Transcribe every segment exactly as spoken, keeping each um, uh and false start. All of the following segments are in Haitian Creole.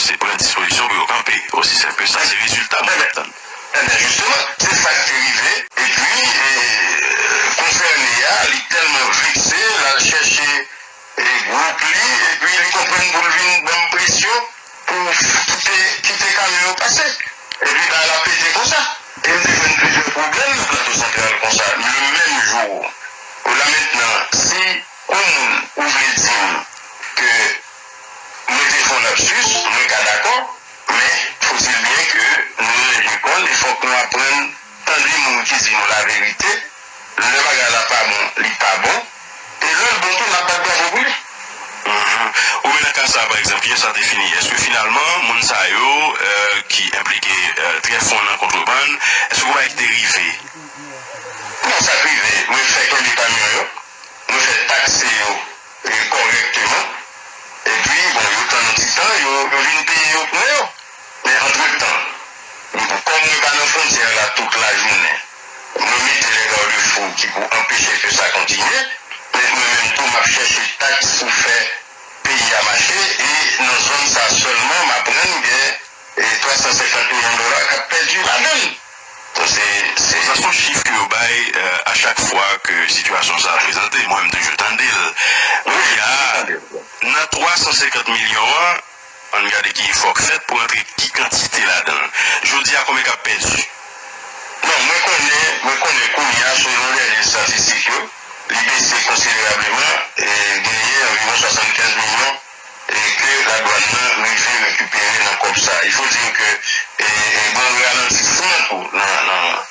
se pran dispozisyon pou yo kanpe. Osi senp ke sa, se rezilta mwen t ap tann. Ebyen, jisteman, se sa k te rive. Epi, e, konsène a, li tèlman vekse, l al chèche e gwoup li, epi li konprann pou l vin ban m presyon pou kite, kite kamyon yo pase. Epi bagay la pete konsa. E m te jwenn plizyè pwoblèm nan Plato Santral konsa, le menm jou. Ou la mentnan, si yon moun ou vle di m ke mwen te fè yon lapsus, mwen ka dakò, men faut-il bien que nou ranje kò n, e fòk nou aprann tande moun ki di nou laverite. Lè bagay la pa bon, li pa bon. E lè l bon tou, n ap bat bravo pou li. Mhm. Ou menm nan ka sa a, pa egzanp, yè sa te fini. Èske finalman, moun sa yo, euh, ki enplike, euh, trè fon nan kontrebann, èske ou pa ki te rive? Non, sa k rive, mwen fè kenbe kamyon yo, mwen fè takse yo, e, kòrèkteman. Epi, bon, yo tann yon ti tan, yo, yo vin peye yo pran yo. Men antretan, kòm mwen pa nan fwontyè la tout lajounen, mwen mete les garde-fous ki pou anpeche ke sa kontinye, men mwen menm tou, m ap chèche taks pou fè peyi a mache, e nan zòn sa sèlman, m aprann gen, e, twa san senkant milyon dola k ap pèdi ladan l. Donk, se, se... Sa se yon chif ke yo bay, euh, a chak fwa ke sitiyasyon sa a prezante. Mwen, m toujou tande l. Wi, kounye a, nan twa san senkant milyon an, ann gade ki efò k fèt pou rantre ki kantite ladan l. Jodi a, konbyen k ap pèdi? Non, mwen konnen, mwen konnen kounye a, selon dènye estatistik yo, li bese konsiderableman, e genyen anviwon swasannkenz milyon, e ke ladwàn nan rive rekipere nan kòb sa. Il faut dire que, e, e, gen yon ralantisman tou nan, nan,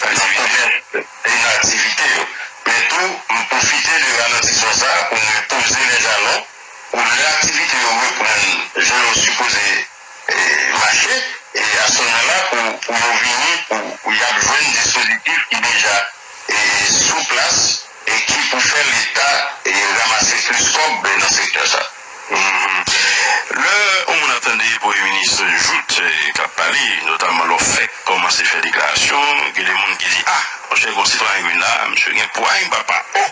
nan komès e nan aktivite yo. Men tou, m pwofite de ralantisman sa pou mwen poze lè jalon pou lè aktivite yo reprann jan yo sipoze, e, mache, e a se moman la pou, pou yo vini, pou, pou y ap jwenn dispozitif ki deja, e, sou plas e ki pou fè Leta, e, ranmase plis kòb nan sektè sa. Mhm. Lè yon moun ap tande Premye Minis Jouthe, e, k ap pale, notamman lè w fèk kòmanse fè deklarasyon, gen de moun ki di, a, monchè, gen yon sitwayen ki vin la, misye gen pway, papa. O,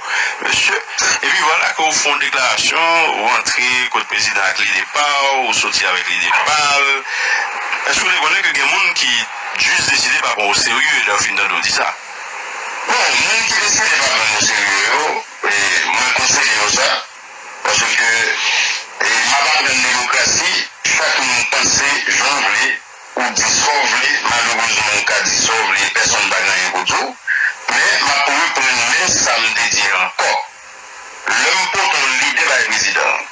mesye. Epi vwala ke w fè yon deklarasyon, ou antre kot prezidan ak lide pa w, ou soti avèk lide pa l. Èske w te konnen ke gen moun ki jis deside pa pran w oserye lè yo fin tande w di sa? Bon, moun ki deside pa pran m oserye yo, e, mwen konseye yo sa, paske, e, m ap aprann demokrasi, chak moun panse jan w vle, ou di sa w vle, malerezman, ou ka di sa w vle, pèsonn pa gen anyen pou di w. Men, m ap reprann men sa m te di ankò. Lè m pote yon lide bay prezidan an,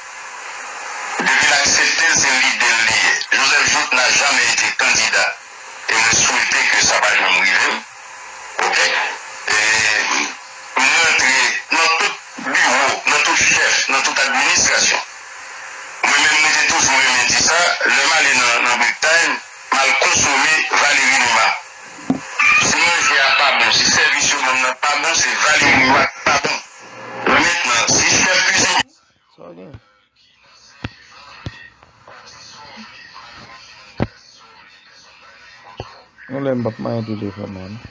depi l aksepte l, se lide l li ye. Joseph Jouthe n'a jamais été candidat. E mwen swete ke sa pa janm rive m. Oke? E, m rantre nan tout biwo, nan tout chèf, nan tout administrasyon. Mwen menm, mwen te toujou renmen di sa, lè m ale nan, nan Big Time, m al konsome Valérie Numa. Si manje a pa bon, si sèvis yo ban m nan pa bon, se Valérie Numa ki pa bon. Men mentnan, si chèf kizin... Sa w gen? Yon lè m p ap manyen tou telefòn nan, non.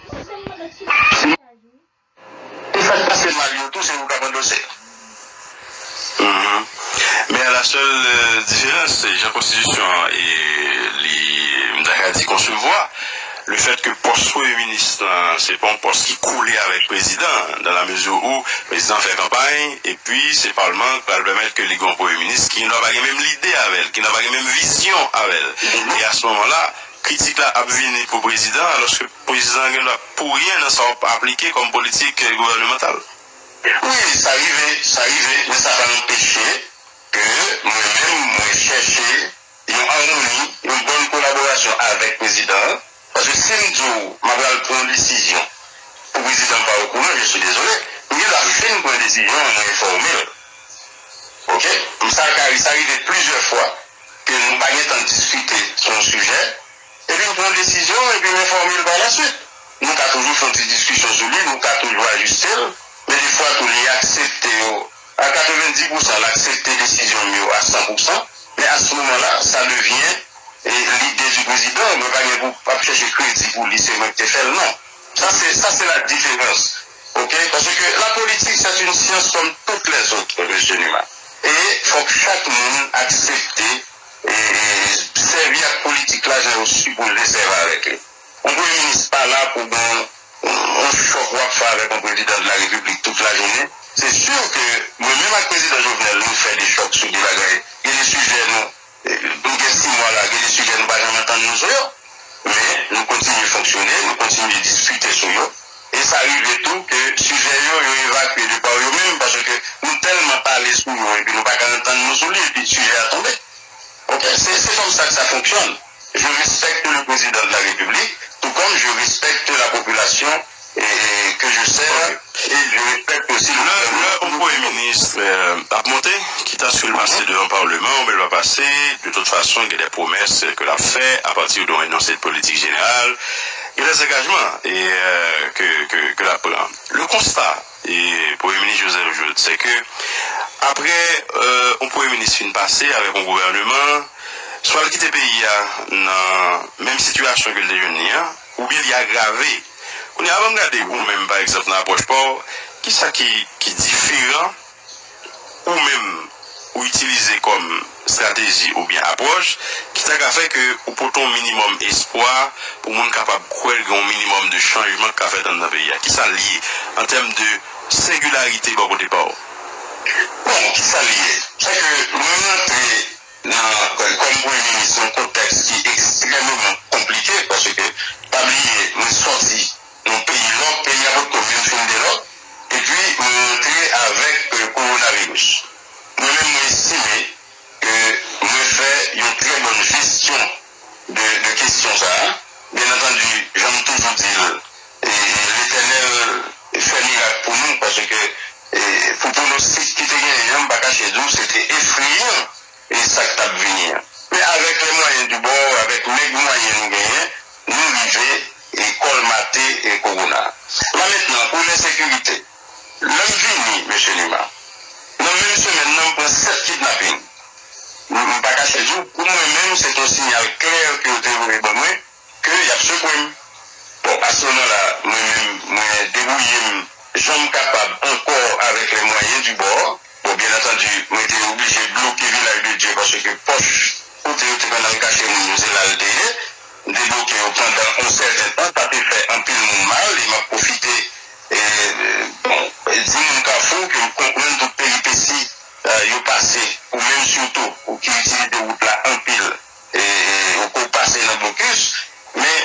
E sa k pase mal yo tou, se ou k ap andose. Mhm. Men a la sèl, euh, diferans, se jan konstitisyon an, e li, m ta ka di, konsevwa, le fèt ke pòs premye minis lan, se pa yon pòs ki kole avèk prezidan, dan la mezi ou prezidan fè kanpay, epi se palman k pral pèmèt ke li gen yon premye minis ki gendwa pa gen menm lide avè l, ki gendwa pa gen menm vizyon avè l. E a se moman la, kritik la ap vini pou prezidan, alòske prezidan gendwa pou ryen nan sa w ap aplike kòm politik gouvènemantal. Wi, sa rive, sa rive, men sa pa anpeche ke mwen menm, mwen chèche yon amoni, yon bòn kolaborasyon avèk prezidan an. Paske si m di w, m ap pral pran yon desizyon pou prezidan pa okouran, je suis désolé, m gendwa fin pran desizyon an, mwen enfòme l. Oke? M sa ka, sa rive plizyè fwa ke nou pa gentan diskite sou yon sijè, epi m pran desizyon, epi m enfòme l pa la swit. Nou ka toujou fè yon ti diskisyon sou li, nou ka toujou ajiste l, men defwa tou li aksepte yo a katrevenndis pousan, l aksepte desizyon m yo a san pousan, men a se moman la, sa devyen, e, lide di prezidan, mwen pa gen pou, p ap chèche kredi pou li, se mwen ki te fè l, non. Sa se, sa se la diferans. Oke? Paske la politik, c'est une science comme toutes les autres, mesye Numa. E fòk chak moun aksepte, e, e, lajan yo sipoze sèvi avèk li. Yon premye minis pa la pou gen yon, yon chòk w ap fè avèk yon prezidan de la repiblik tout lajounen. Se si ke mwen menm ak prezidan Jovenel, nou fè de chòk sou de bagay. Gen de sijè nou, nou gen sis mwa la, gen de sijè nou pa janm antann nou sou yo. Men, nou kontinye fonksyone, nou kontinye diskite sou yo. E sa rive tou ke sijè yo, yo evakye de pa yo menm, paske nou tèlman pale sou yo, epi nou pa ka antann nou sou li, epi sijè a tonbe. Ok, c'est c'est comme ça que ça fonctionne. Je respecte le président de la République, tout comme je respecte la population et, et que je sers, et je respecte aussi le gouvernement. Lè yon premye minis ap monte, kit aske l pase devan palman oubyen l pa pase, de tout fason, gen de pwomès ke l ap fè apati de yon enonse de politik jeneral, gen de angajman e ke ke ke l ap pran. Le konsta e Premye Minis Joseph Jouthe, se ke apre yon premye minis fin pase avèk yon gouvèneman, swa l kite peyi a nan menm sitiyasyon ke l te jwenn li an, oubyen li agrave. Kounye a, ban m gade ou menm, pa egzanp, nan apwòch pa w, kisa ki ki diferan ou menm ou itilize kòm estrateji oubyen apwòch ki ta ka fè ke ou pote yon minimòm espwa pou moun kapab kwè gen yon minimòm de chanjman k ka fèt anndan peyi a? Kisa l ye an tèm de sengilarite bò kote pa w? Bon, kisa l ye? Se ke mwen rantre nan, kòm premye minis, yon kontèks ki ekstrèmeman konplike, paske, pa bliye, mwen sòti yon peyi lòk, peyi a potko menm fin delòk, epi mwen rantre avèk kowonaviris. Mwen menm, mwen estime ke mwen fè yon trè bòn jesyon de de kesyon sa a. Byen antandi, jan m toujou di l, e e Letènèl fè mirak pou nou, paske e pou pwonostik ki te genyen an, m pa kache di w, se te efreyan e sa k t ap vini an. Men avèk les moyens du bord, avèk nèg mwayen nou genyen, nou rive e kòlmate e kowona. La mentnan, pou lensekirite, lè m vini, mesye Nima, nan menm semèn nan, m pran sèt kidnaping. M m pa kache di w, pou mwen menm, se t yon siyal klè ke yo te voye ban mwen, ke y ap sekwe m. Bon, a se moman la, mwen menm, mwen debwouye m jan m kapab ankò avèk les moyens du bord. Bon, byen antandi, mwen te oblije bloke Vilaj de Dye paske pòch kote yo te konn al kache moun yo, se la l te ye. M te bloke yo pandan yon sèten tan, sa te fè anpil moun mal, e m ap pwofite e, bon, di moun Kafou ke m konprann tout peripesi e, yo pase, ou menm sitou, ou ki itilize wout la anpil, e, e, ou ke w pase nan blokis, men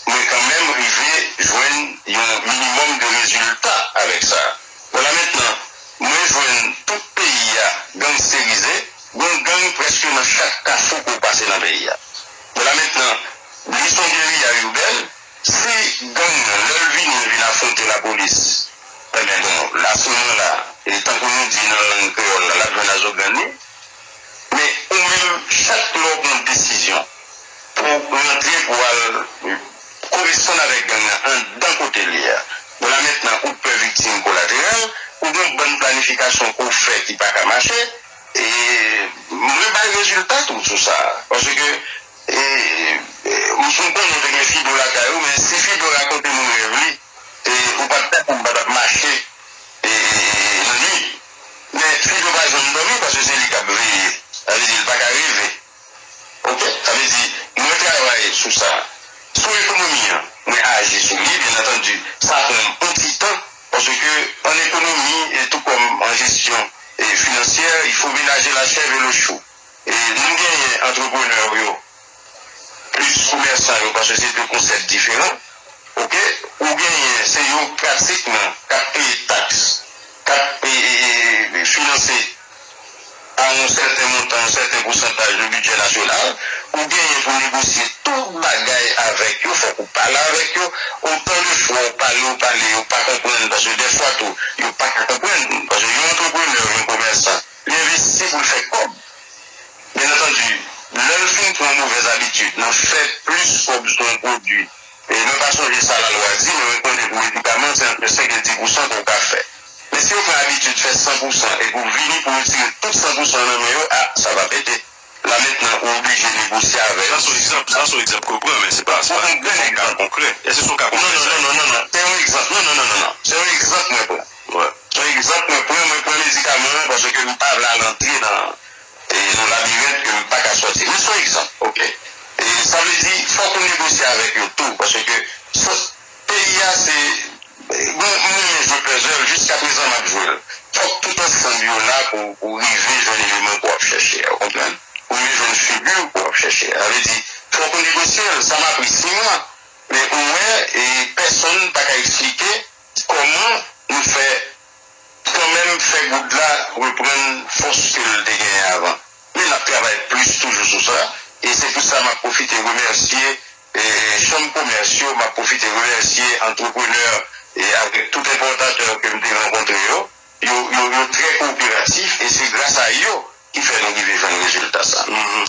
mwen kanmenm rive jwenn yon minimòm de rezilta avèk sa. Bon, la mentnan, mwen jwenn tout peyi a gangsterize, gon gang prèske nan chak kafou ke w pase nan peyi a. Bon, la mentnan, li se yon geriya ibèn, si gang nan, lè l vini, l vin afwonte lapolis, enben, bon, la, se moman la, e tankou nou di nan lang kreyòl la, l ap jwenn a zògàn li. Men ou menm, chak lè w pran desizyon pou w rantre, pou w al koresponn avèk gang nan anndan kote l ye a, bon, la mentnan, ou pè viktim kolateral, ou gen yon bann planifikasyon ke w fè ki pa ka mache, e mwen bay rezilta tou sou sa, paske e, e, ou sou konnen w te gen Fido lakay ou, men si Fido rakonte moun rèv li, e, ou pa t pè pou m pa t ap mache e, e, e, nan nuit. Men Fido pa janm dòmi paske se li k ap veye. Sa vle di, li pa ka reve. Ok? Sa vle di, mwen travay sou sa. Sou ekonomi an, mwen aji sou li, byen antandi, sa pran m yon ti tan, paske an ekonomi, e tou kòm an jesyon e finansyè, il faut ménager la chèvre et le chou. E nou genyen antreprenè yo, plis komèsan yo, paske se de konsèp diferan. Ok? Ou genyen, se yo pratikman k ap peye taks, k ap e, e, e, e, finanse a yon sèten montan, yon sèten pousantaj de bidjè nasyonal. Ou genyen pou negosye tout bagay avèk yo, fòk ou pale avèk yo. Otan de fwa ou pale, ou pale, yo pa konprann, paske dèfwa tou, yo pa ka konprann, paske yon antreprenè, yon komèsan, li envesti pou l fè kòb. Byen antandi, lè l fin pran movèz abitid nan fè plis kòb sou yon pwodui, e mwen pa sonje sa lalwa di, men mwen konnen pou medikaman, se antre senk e dis pousan ke w ka fè. Men si w pran abitid fè san pousan epi w vini pou retire tout san pousan nan men yo, a, sa va pete. La mentnan, ou oblije negosye avè yo. Sa se yon egzanp, sa se yon egzanp ke w pran, men se pa, se pa yon ka konkrè. Èske se yon ka konkrè sa? Non, non, non, non, non, non. Se yon egzanp. Non, non, non, non, non. Se yon egzanp mwen pran. Wi. Se yon egzanp mwen pran, mwen pran medikaman an paske m pa vle al antre nan, e, yon labirent ke m pa ka sòti. Men se yon egzanp, ok? E sa vle di, fòk ou negosye avèk yo tou, paske peyi a se, mwen, mwen renmen jwe puzzle, jiskaprezan m ap jwe l. Fòk tout ansanm yo la pou, pou rive jwenn eleman ke w ap chèche a, ou konprann? Pou rive jwenn figi ke w ap chèche a. Sa vle di, fòk ou negosye l, sa m ap ri si mwa. Men ou wè, e, pèsonn pa ka eksplike kòman nou fè kanmenm fè goud la reprann fòs ke l te genyen avan. Men n ap travay plis toujou sou sa, e se pou sa m ap pwofite remèsye, e, chanm komès yo, m ap pwofite remèsye antreprenè, e, avèk tout enpòtatè ke m te rankontre yo. Yo, yo, yo trè kowoperatif, e se gras a yo ki fè nou rive jwenn rezilta sa. Mhm.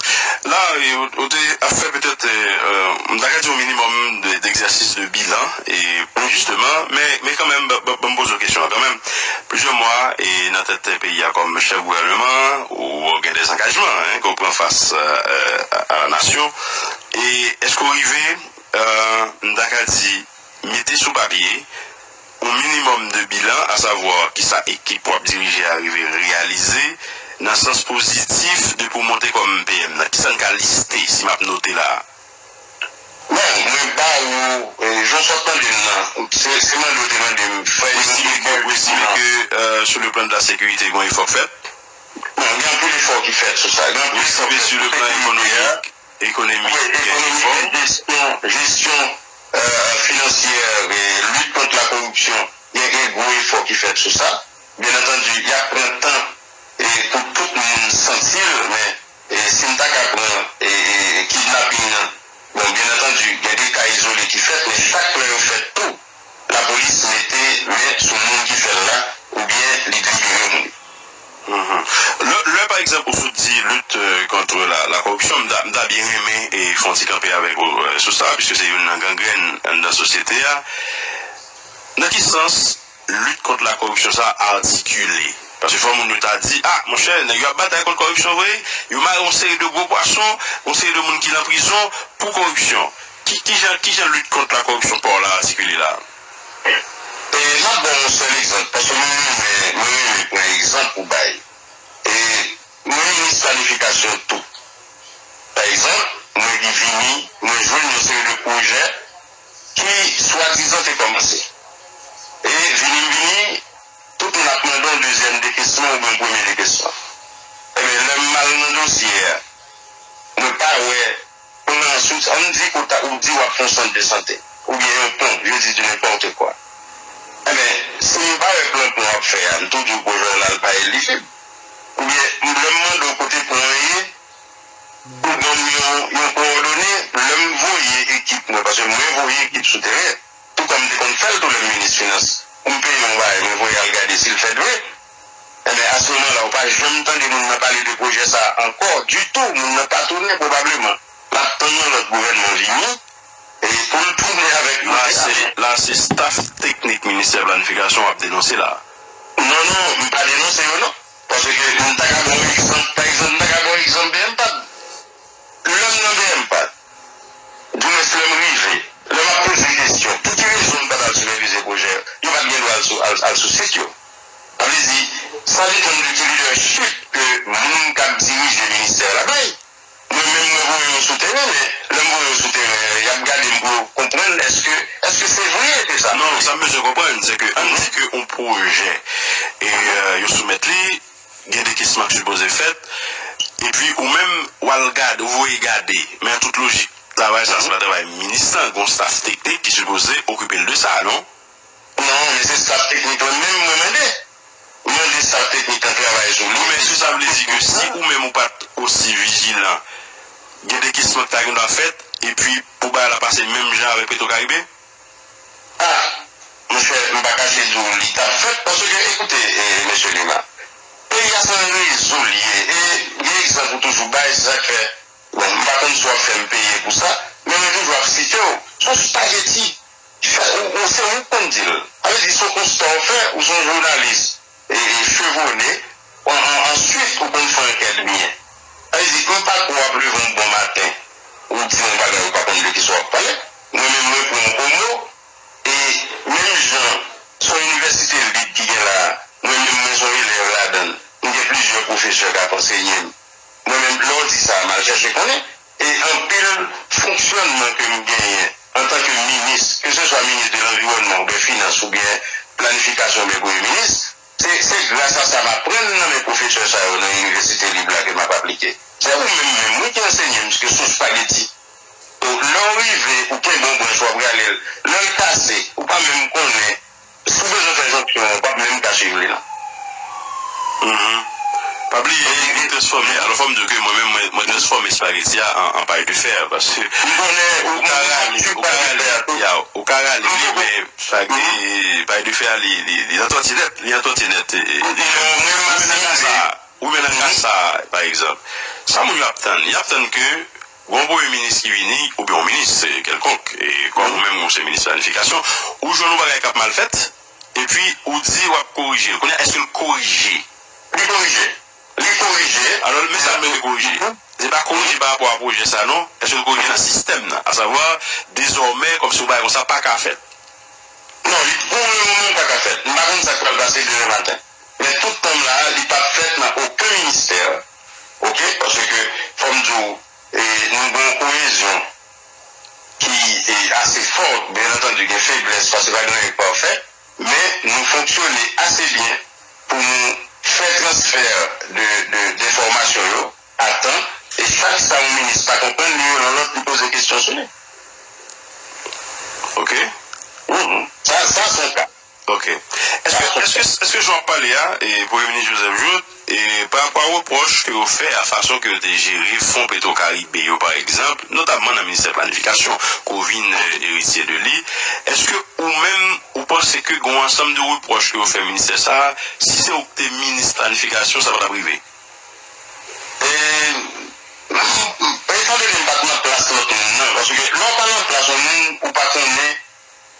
La, e, ou, ou te ap fè petèt, e, e, m ta ka di yon minimòm de, d'exercice de bilan, e, jisteman, men, men kanmenm, ban, ban, ban m poze w kesyon an kanmenm. Plizyè mwa, e, nan tèt peyi a kòm chèf gouvènman, ou gen dè angajman, en, ke w pran fas, e, a, a la nasyon. E èske w rive, e, m ta ka di, mete sou papye yon minimòm de bilan, asavwa kisa ekip w ap dirije a rive reyalize nan sans pozitif depi w monte kòm P M nan? Kisa n ka liste si m ap note la a? Bon, mwen ba ou, e, jan w sot tande m nan, se, se mande w te mande m, fè yon Ou estime ke, ou estime ke, e, sou le plan de la sécurité, gen yon efò k fèt? Bon, gen anpil efò ki fèt sou sa. Gen anpil efò ki fèt sou sekirite a. Ou estime sur le plan économique, économique, wi, gen efò. Ekonomik, jesyon, jesyon, e, finansyè, e, lit kont la koripsyon, gen, gen gwo efò ki fèt sou sa. Byen antandi, y ap pran tan, e, pou tout moun santi l, men, e, si m ta ka pran, e, e, kidnaping nan, bon, byen antandi, gen de ka izole ki fèt, men chak lè yo fèt tou, lapolis mete men sou moun ki fè l la, oubyen li libere moun. Mhm. Lè, lè, pa egzanp, ou sot di lit, e, kont la, la koripsyon, m ta, m ta byen renmen, e, fè yon ti kanpe avèk ou, e, sou sa, piske se youn nan gangrèn anndan sosyete a. Nan ki sans lit kont la koripsyon sa a atikile? Paske fò moun yo ta di, a, monchè, nèg yo ap batay kont koripsyon vre, yo mare yon seri de gwo pwason, yon seri de moun ki nan prizon pou koripsyon. Ki, ki jan, ki jan lit kont la koripsyon pa w la atikile la? E, m ap ba w yon sèl egzanp, paske mwen renmen, mwen renmen pran egzanp pou bay. E, mwen minis planifikasyon tou. Pa egzanp, mwen ki vini, mwen jwenn yon seri de pwojè ki swadizan te kòmanse. E vini m vini, tout moun ap mande yon dezyèm dekesman oubyen yon premye dekesman. Ebyen, lè m al nan dosye a, mwen pa wè Kounye a, si w, ann di ke w ta, ou di w ap fè yon sant de sante, oubyen yon pon, je dis du n'importe quoi. Enben, si m pa wè plan pon w ap fè a, m tou di w pwojè w la, l pa elijib. Oubyen, m, lè m mande w kote pon an ye, ou ban m yon, yon kowòdone, lè m voye ekip mwen, paske mwen voye ekip sou teren, tou kòm m te konn fè l tou lè m minis finans, pou m peye yon bagay, mwen voye al gade si l fèt vre. Enben, a se moman la, ou pa janm tande moun nan pale de pwojè sa a ankò ditou. Moun nan pa tounen pwobableman. L ap tann yon lòt gouvènman vini, e pou l tounen avèk pwojè a. La, se, la, se staff teknik Ministè Planifikasyon w ap denonse la. Non, non, m pa denonse yo, non. Paske m ta ka ba w egzanp, pa egzanp, m ta ka ba w egzanp B M pad. Lè m nan B M pad, Dimwens, lè m rive, lè m ap poze kesyon, pou ki rezon m pa t al sipèvize pwojè yo? Yo pa t gen dwa al sou, al, al sou sit yo. Sa vle di, sa depann de ki lidèchip ke moun k ap dirije ministè a la bay. Mwen menm, mwen voye yo sou teren, men lè m voye yo sou teren, y ap gade m pou yo konprann èske, èske se vre de sa. Non, sa m bezwen konprann, se ke ann di ke yon pwojè, e, e, yo soumèt li, gen dekesman k sipoze fèt, epi ou menm, w al gade, ou voye gade. Men an tout lojik, travay sa, se pa travay minis lan, gen yon staff teknik ki sipoze okipe l de sa, non? Non, men se staff teknik lan menm mwen mande. Mwen mande staff teknik lan travay sou li. Wi, men èske sa vle di ke si ou menm ou pa t osi vijilan, gen dekesman ki ta gen dwa fèt, epi pou bagay la pase menm jan avèk Petwokaribe? Ah, monchè, m pa kache di w li t ap fèt, paske, ekoute, e, mesye Lima, peyi a se yon rezo l ye, e gen egzanp ou toujou bay, se sa k fè, bon, m pa konn si w ap fè m peye pou sa, men mwen toujou ap site w, se yon spageti, fè, ou, ou, se ou k konn di l. Sa vle di, se yon konsta w fè, ou se yon jounalis, e, e, chevone, an, an, answit ou konn fè ankèt byen. Sa vle di, m pa kwè w ap leve yon bon maten, ou di yon bagay ou pa konn de kisa w ap pale. Mwen menm, mwen pran w o mo, e menm jan, se yon inivèsite lib ki gen la a, mwen menm, mwen se yon elèv ladan l. M gen plizyè pwofesè k ap ansenye m. Mwen menm, lè w di sa, m al chèche konnen. E anpil fonksyònman ke m genyen antanke minis, keseswa minis de lanviwònman oubyen finans oubyen planifikasyon oubyen premye minis, se, se gras a sa m aprann nan men pwofesè sa yo nan Inivèsite Lib la ke m ap aplike. Se ou menm menm, wi, ki ansenye m ke sou spageti. Ou, lè w rive, ou kenbe yon branch, w ap rale l. Lè l kase, ou pa menm konnen. Si w bezwen fè jonksyon an, w p ap menm ka swiv li, non. Mhm. Pa bliye, ou transfòme, alò, fò m di w ke mwen menm, mwen, mwen transfòme espageti a an, an pay de fè, paske ou ka rale, ou ka rale, ya, ou ka rale li, men espageti, pay de fè a, li, li, li antwati nèt, li antwati nèt, e, e, ou menm nan ka sa, ou menm nan ka sa, pa egzanp. Sa moun yo ap tann, y ap tann ke gon premye minis ki vini, oubyen yon minis, e, kèlkonk, e, kòm ou menm, ou se minis planifikasyon, ou jwenn yon bagay k ap mal fèt, epi ou di w ap korije l. Kounye a, èske l korije? Li korije. Li korije. Alò, men sa m rele korije. Se pa korije pa rapò a pwojè sa, non. Èske l korije nan sistèm nan? Asavwa, dezòmè, kòmsi yon bagay konsa pa ka fèt. Non, li, pou le moman, li pa ka fèt. M pa konn sa k pral pase demen maten. Men tout tan m la a, li p ap fèt nan okenn ministè. Oke? Paske, fò m di w, e, nou gen yon koyezyon ki, e, ase fò, byen antandi, gen feblès, paske pa gen anyen k pafè, men nou fonksyone ase byen pou nou fè transfè de, de, de enfòmasyon yo a tan, e chak sa yon minis pa konprann, li rele yon lòt, li poze kesyon sou li. Oke. Mhm. Sa, sa se yon ka. Oke. Èske, èske, èske jan w ap pale a, e, Premye Minis Joseph Jouthe, e, pa rapò a repwòch ke yo fè a fason ke yo te jere fon Petro Caribe yo, pa egzanp, notamman nan Ministè Planifikasyon, ke w vin, e, eritye de li, èske ou menm, ou panse ke gen yon ansanm de repwòch ke yo fè ministè sa a, si se ou ki te minis planifikasyon, sa pa t ap rive? E, m, m, etan done m pa t nan plas lòt moun nan, paske lè w pa nan plas yon moun, ou pa konnen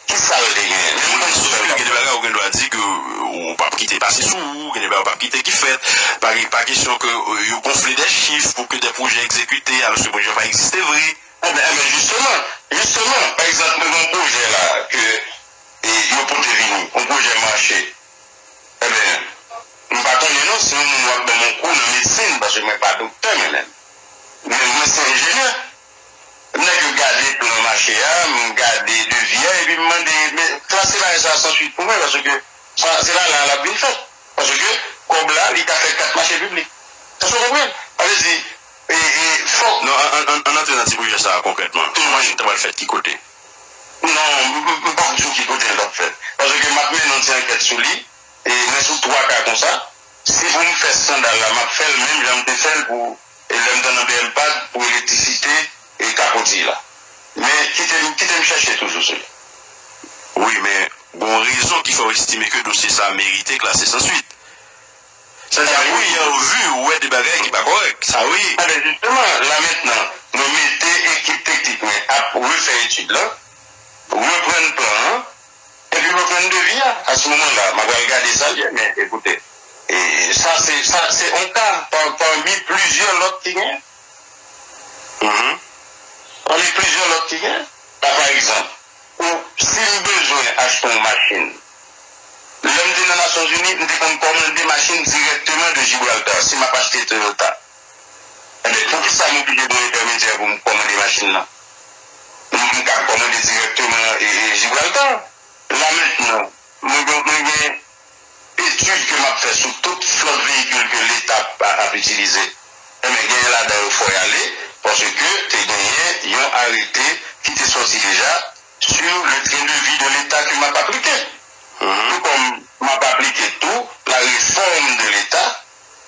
ki sa l te genyen. Men mwen, se ke gen de bagay ou gen dwa di ke ou p ap kite pase sou ou, gen de bagay ou p ap kite ki fèt. Pa, pa kesyon ke, euh, yo gonfle de chif pou ke de pwojè egzekite, alòske pwojè pa egziste vre. Enben, enben, jisteman, jisteman, pa egzanp, mwen gen yon pwojè la ke, e, yo pote vini, yon pwojè mache. Enben, m pa konnen non si yon moun w ap ban m yon kou nan medsin, paske mwen pa doktè mwen menm. Men mwen se enjenyè. Nèg yo gade plan mache a, m gade devi a, epi m mande, men klase bagay sa a san swit pou mwen, paske sa, se la la l ap vin fèt. Paske kòb la, li ka fè kat mache piblik. Èske w konprann? Sa vle di, e, e, fòk. Non, ann, ann, ann antre nan ti pwojè sa a konkrètman. Kòman mache ta pral fèt, ki kote? Non, m, m, m p ap di w ki kote l t ap fèt. Paske m ap mennen yon ti ankèt sou li, e mwen sou twa ka konsa. Si pou m fè eskandal la, m ap fè l menm jan m te fè l pou, e lè m t nan B M PAD, pou elektrisite e Capotillo la. Men kite m, kite m chèche toujou sou li. Wi, men gon rezon ki fè w estime ke dosye sa a merite klase san swit. Sa vle di, a premye vu, ou wè de bagay ki pa kòrèk. Sa wi. Enben, jisteman, la mentnan, mwen mete ekip teknik mwen ap refè etid la, reprann plan an, epi reprann devi a. A se moman la, m a pral gade sa l ye, men ekoute, e, sa se, sa se yon ka pa, pami plizyè lòt ki genyen. Mhm. Pami plizyè lòt ki genyen. La, pa egzanp, ou, si m bezwen achte yon machin, lè m te nan Nasyonzini, m te konn kòmande machin dirèkteman de Gibraltar, si m ap achte Toyota. Enben, poukisa m oblije gen yon entèmedyè pou m kòmande machin nan? M, m ka kòmande dirèkteman, e, e, Gibraltar. La mentnan, mwen gen, mwen gen etid ke m ap fè sou tout flòt veyikil ke Leta ap, ap itilize. Enben, genyen ladan yo fò y ale, paske te genyen yon arete ki te sòti deja sur le train de vie de l'État ke m ap aplike. Mhm. Tou kòm m ap aplike tou la réforme de l'État,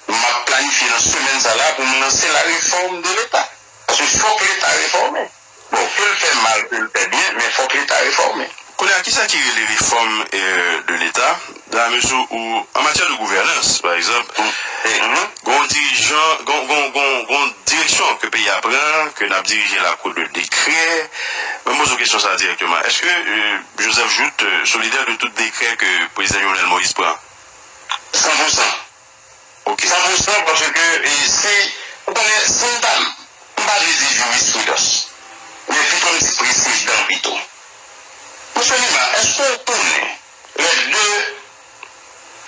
m ap planifye nan semèn sa la pou m lanse la réforme de l'État. Paske fòk Leta refòme. Bon, ke l fè mal, ke l fè byen, men fòk Leta refòme. Kounye a, kisa ki rele réforme, euh, de l'État? Dans la mesure où, an matyè de gouvènans, pa egzanp, mhm, gon dirijan, gon, gon, gon, gon direksyon ke peyi a pran, ke n ap dirije l akoz de dekrè. Mwen poze w kesyon sa a dirèkteman. Èske, euh, Joseph Jouthe, euh, solidè de tout dekrè ke prezidan Jovenel Moïse pran? San pou san. Ok. San pou san, paske, e, si, ou konnen, si m ta, m pa vle di jirispridans, men pito m di presedan pito. Mesye Lima, èske w konnen lè de,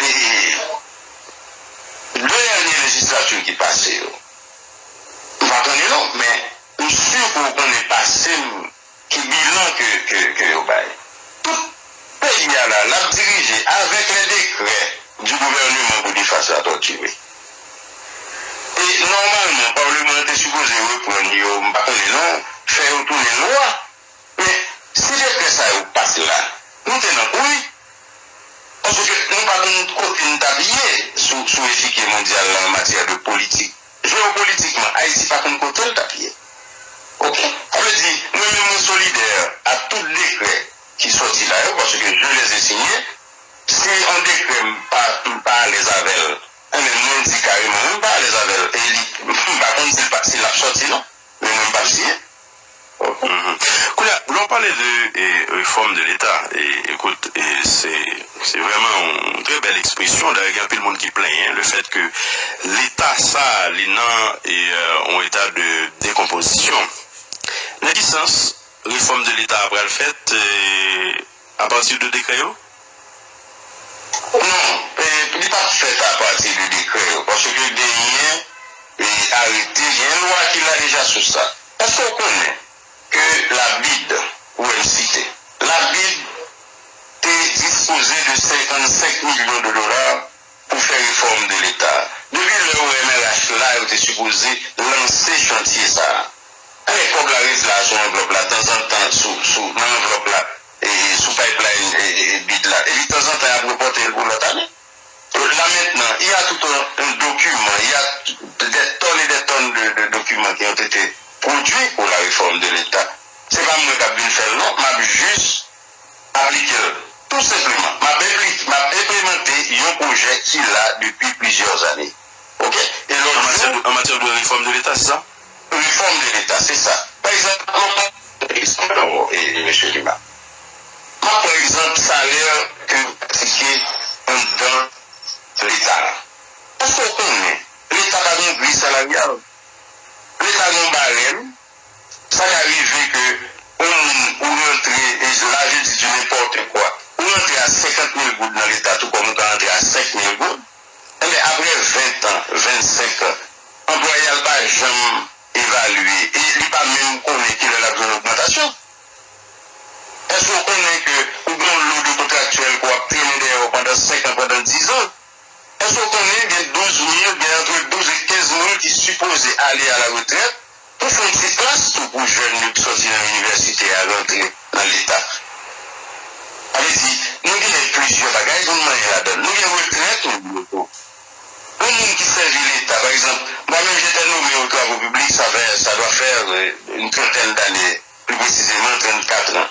e, de dènye lejizlati ki pase yo? M pa konnen non, men m ke, ke yo bay. Tout peyi a la, l ap dirije avèk les décrets du gouvernement Boudefas la tòtire. E nòmalman, palman an te sipoze reprann yo, m pa konnen non, fè yo tounen lwa. Men, si dekrè sa yo pa t la, nou te nan kouri. Paske nou pa konn kote n t ap ye sou, sou echikye mondyal la an matyè de politik. Jewopolitikman, Ayiti pa konn kote l t ap ye. Oke? Sa vle di, mwen menm mwen solidè a tout dekrè ki sòti la yo, paske je les ai signés. Si yon dekrè m pa, m pa alèz avè l, enben mwen di kareman, wi, m pa alèz avè l. E li, m pa konn si l pa, si l ap sòti, non. Men mwen m p ap siyen. Mhm. Kounye a, lè w pale de e, réforme de l'État, e, écoute, e, se se vrèman yon trè bèl ekspresyon. Dayè, gen anpil moun ki plenyen le fèt ke Leta sa a, li nan e, yon eta de dekonpozisyon. Nan ki sans réforme de l'État a pral fèt e, apati de dekrè yo? Non, e, li p ap fèt apati de dekrè yo, paske genyen e, arete, genyen lwa ki la deja sou sa. Èske w konnen ke la BID, ou wè m site, la BID te dispoze de senkannsenk milyon de dola pou fè refòm de Leta. Depi lè O M R H la, yo te sipoze lanse chantye sa a. Anben, kòb la ret la sou anvlòp la, tanzantan, sou, sou, nan anvlòp la, e, e, sou pipeline, e, e, e, BID la. Epi, tanzantan, y ap repòte l pou lòt ane. La mentnan, il y a tout un, un document, il y a des tonnes et des tonnes de, de documents qui ont été produits pour la réforme de l'État. Se pa mwen k ap vin fè l non, m ap jis aplike l. Tou senpleman, m ap enpli-, m ap enplimante yon pwojè ki la depi plizyè ane. Oke? E lòt jou, an matyè de refòm de Leta, se sa? Refòm de Leta, se sa. Pa egzanp, ann pa egzanp ankò, e, e, mesye Lima. M ap pran egzanp salè ke yo pratike anndan Leta a. Èske w konnen Leta pa gen yon griy salaryal? Leta gen yon barèm. Sa ka rive ke yon moun ou rantre, e la je di du n'importe quoi, ou rantre a senkant mil goud nan Leta, tou kòm ou ka rantre a senk mil goud. Enben, apre ven tan, vennsenk an, anplwaye a l pa janm evalye e li pa menm konnen kilè l ap jwenn ogmantasyon. Èske w konnen ke ou gen yon lo de kontraktyèl ke w ap trennen dèyè w pandan senk an, pandan diz an? Èske w konnen gen douz mil, gen antre douz e kenz mil ki sipoze ale a la retrèt pou fè yon ti plas tou pou jèn yo ki sòti nan inivèsite a rantre nan Leta? Sa vle di, nou genyen plizyè bagay pou n manyen ladan l. Nou gen retrèt, nou gen repo. Yon moun ki sèvi Leta, pa egzanp, mwen menm, j'étais nommé aux travaux publics, ça fait, ça doit faire, euh, une trentaine d'années, plus précisément trannkat an.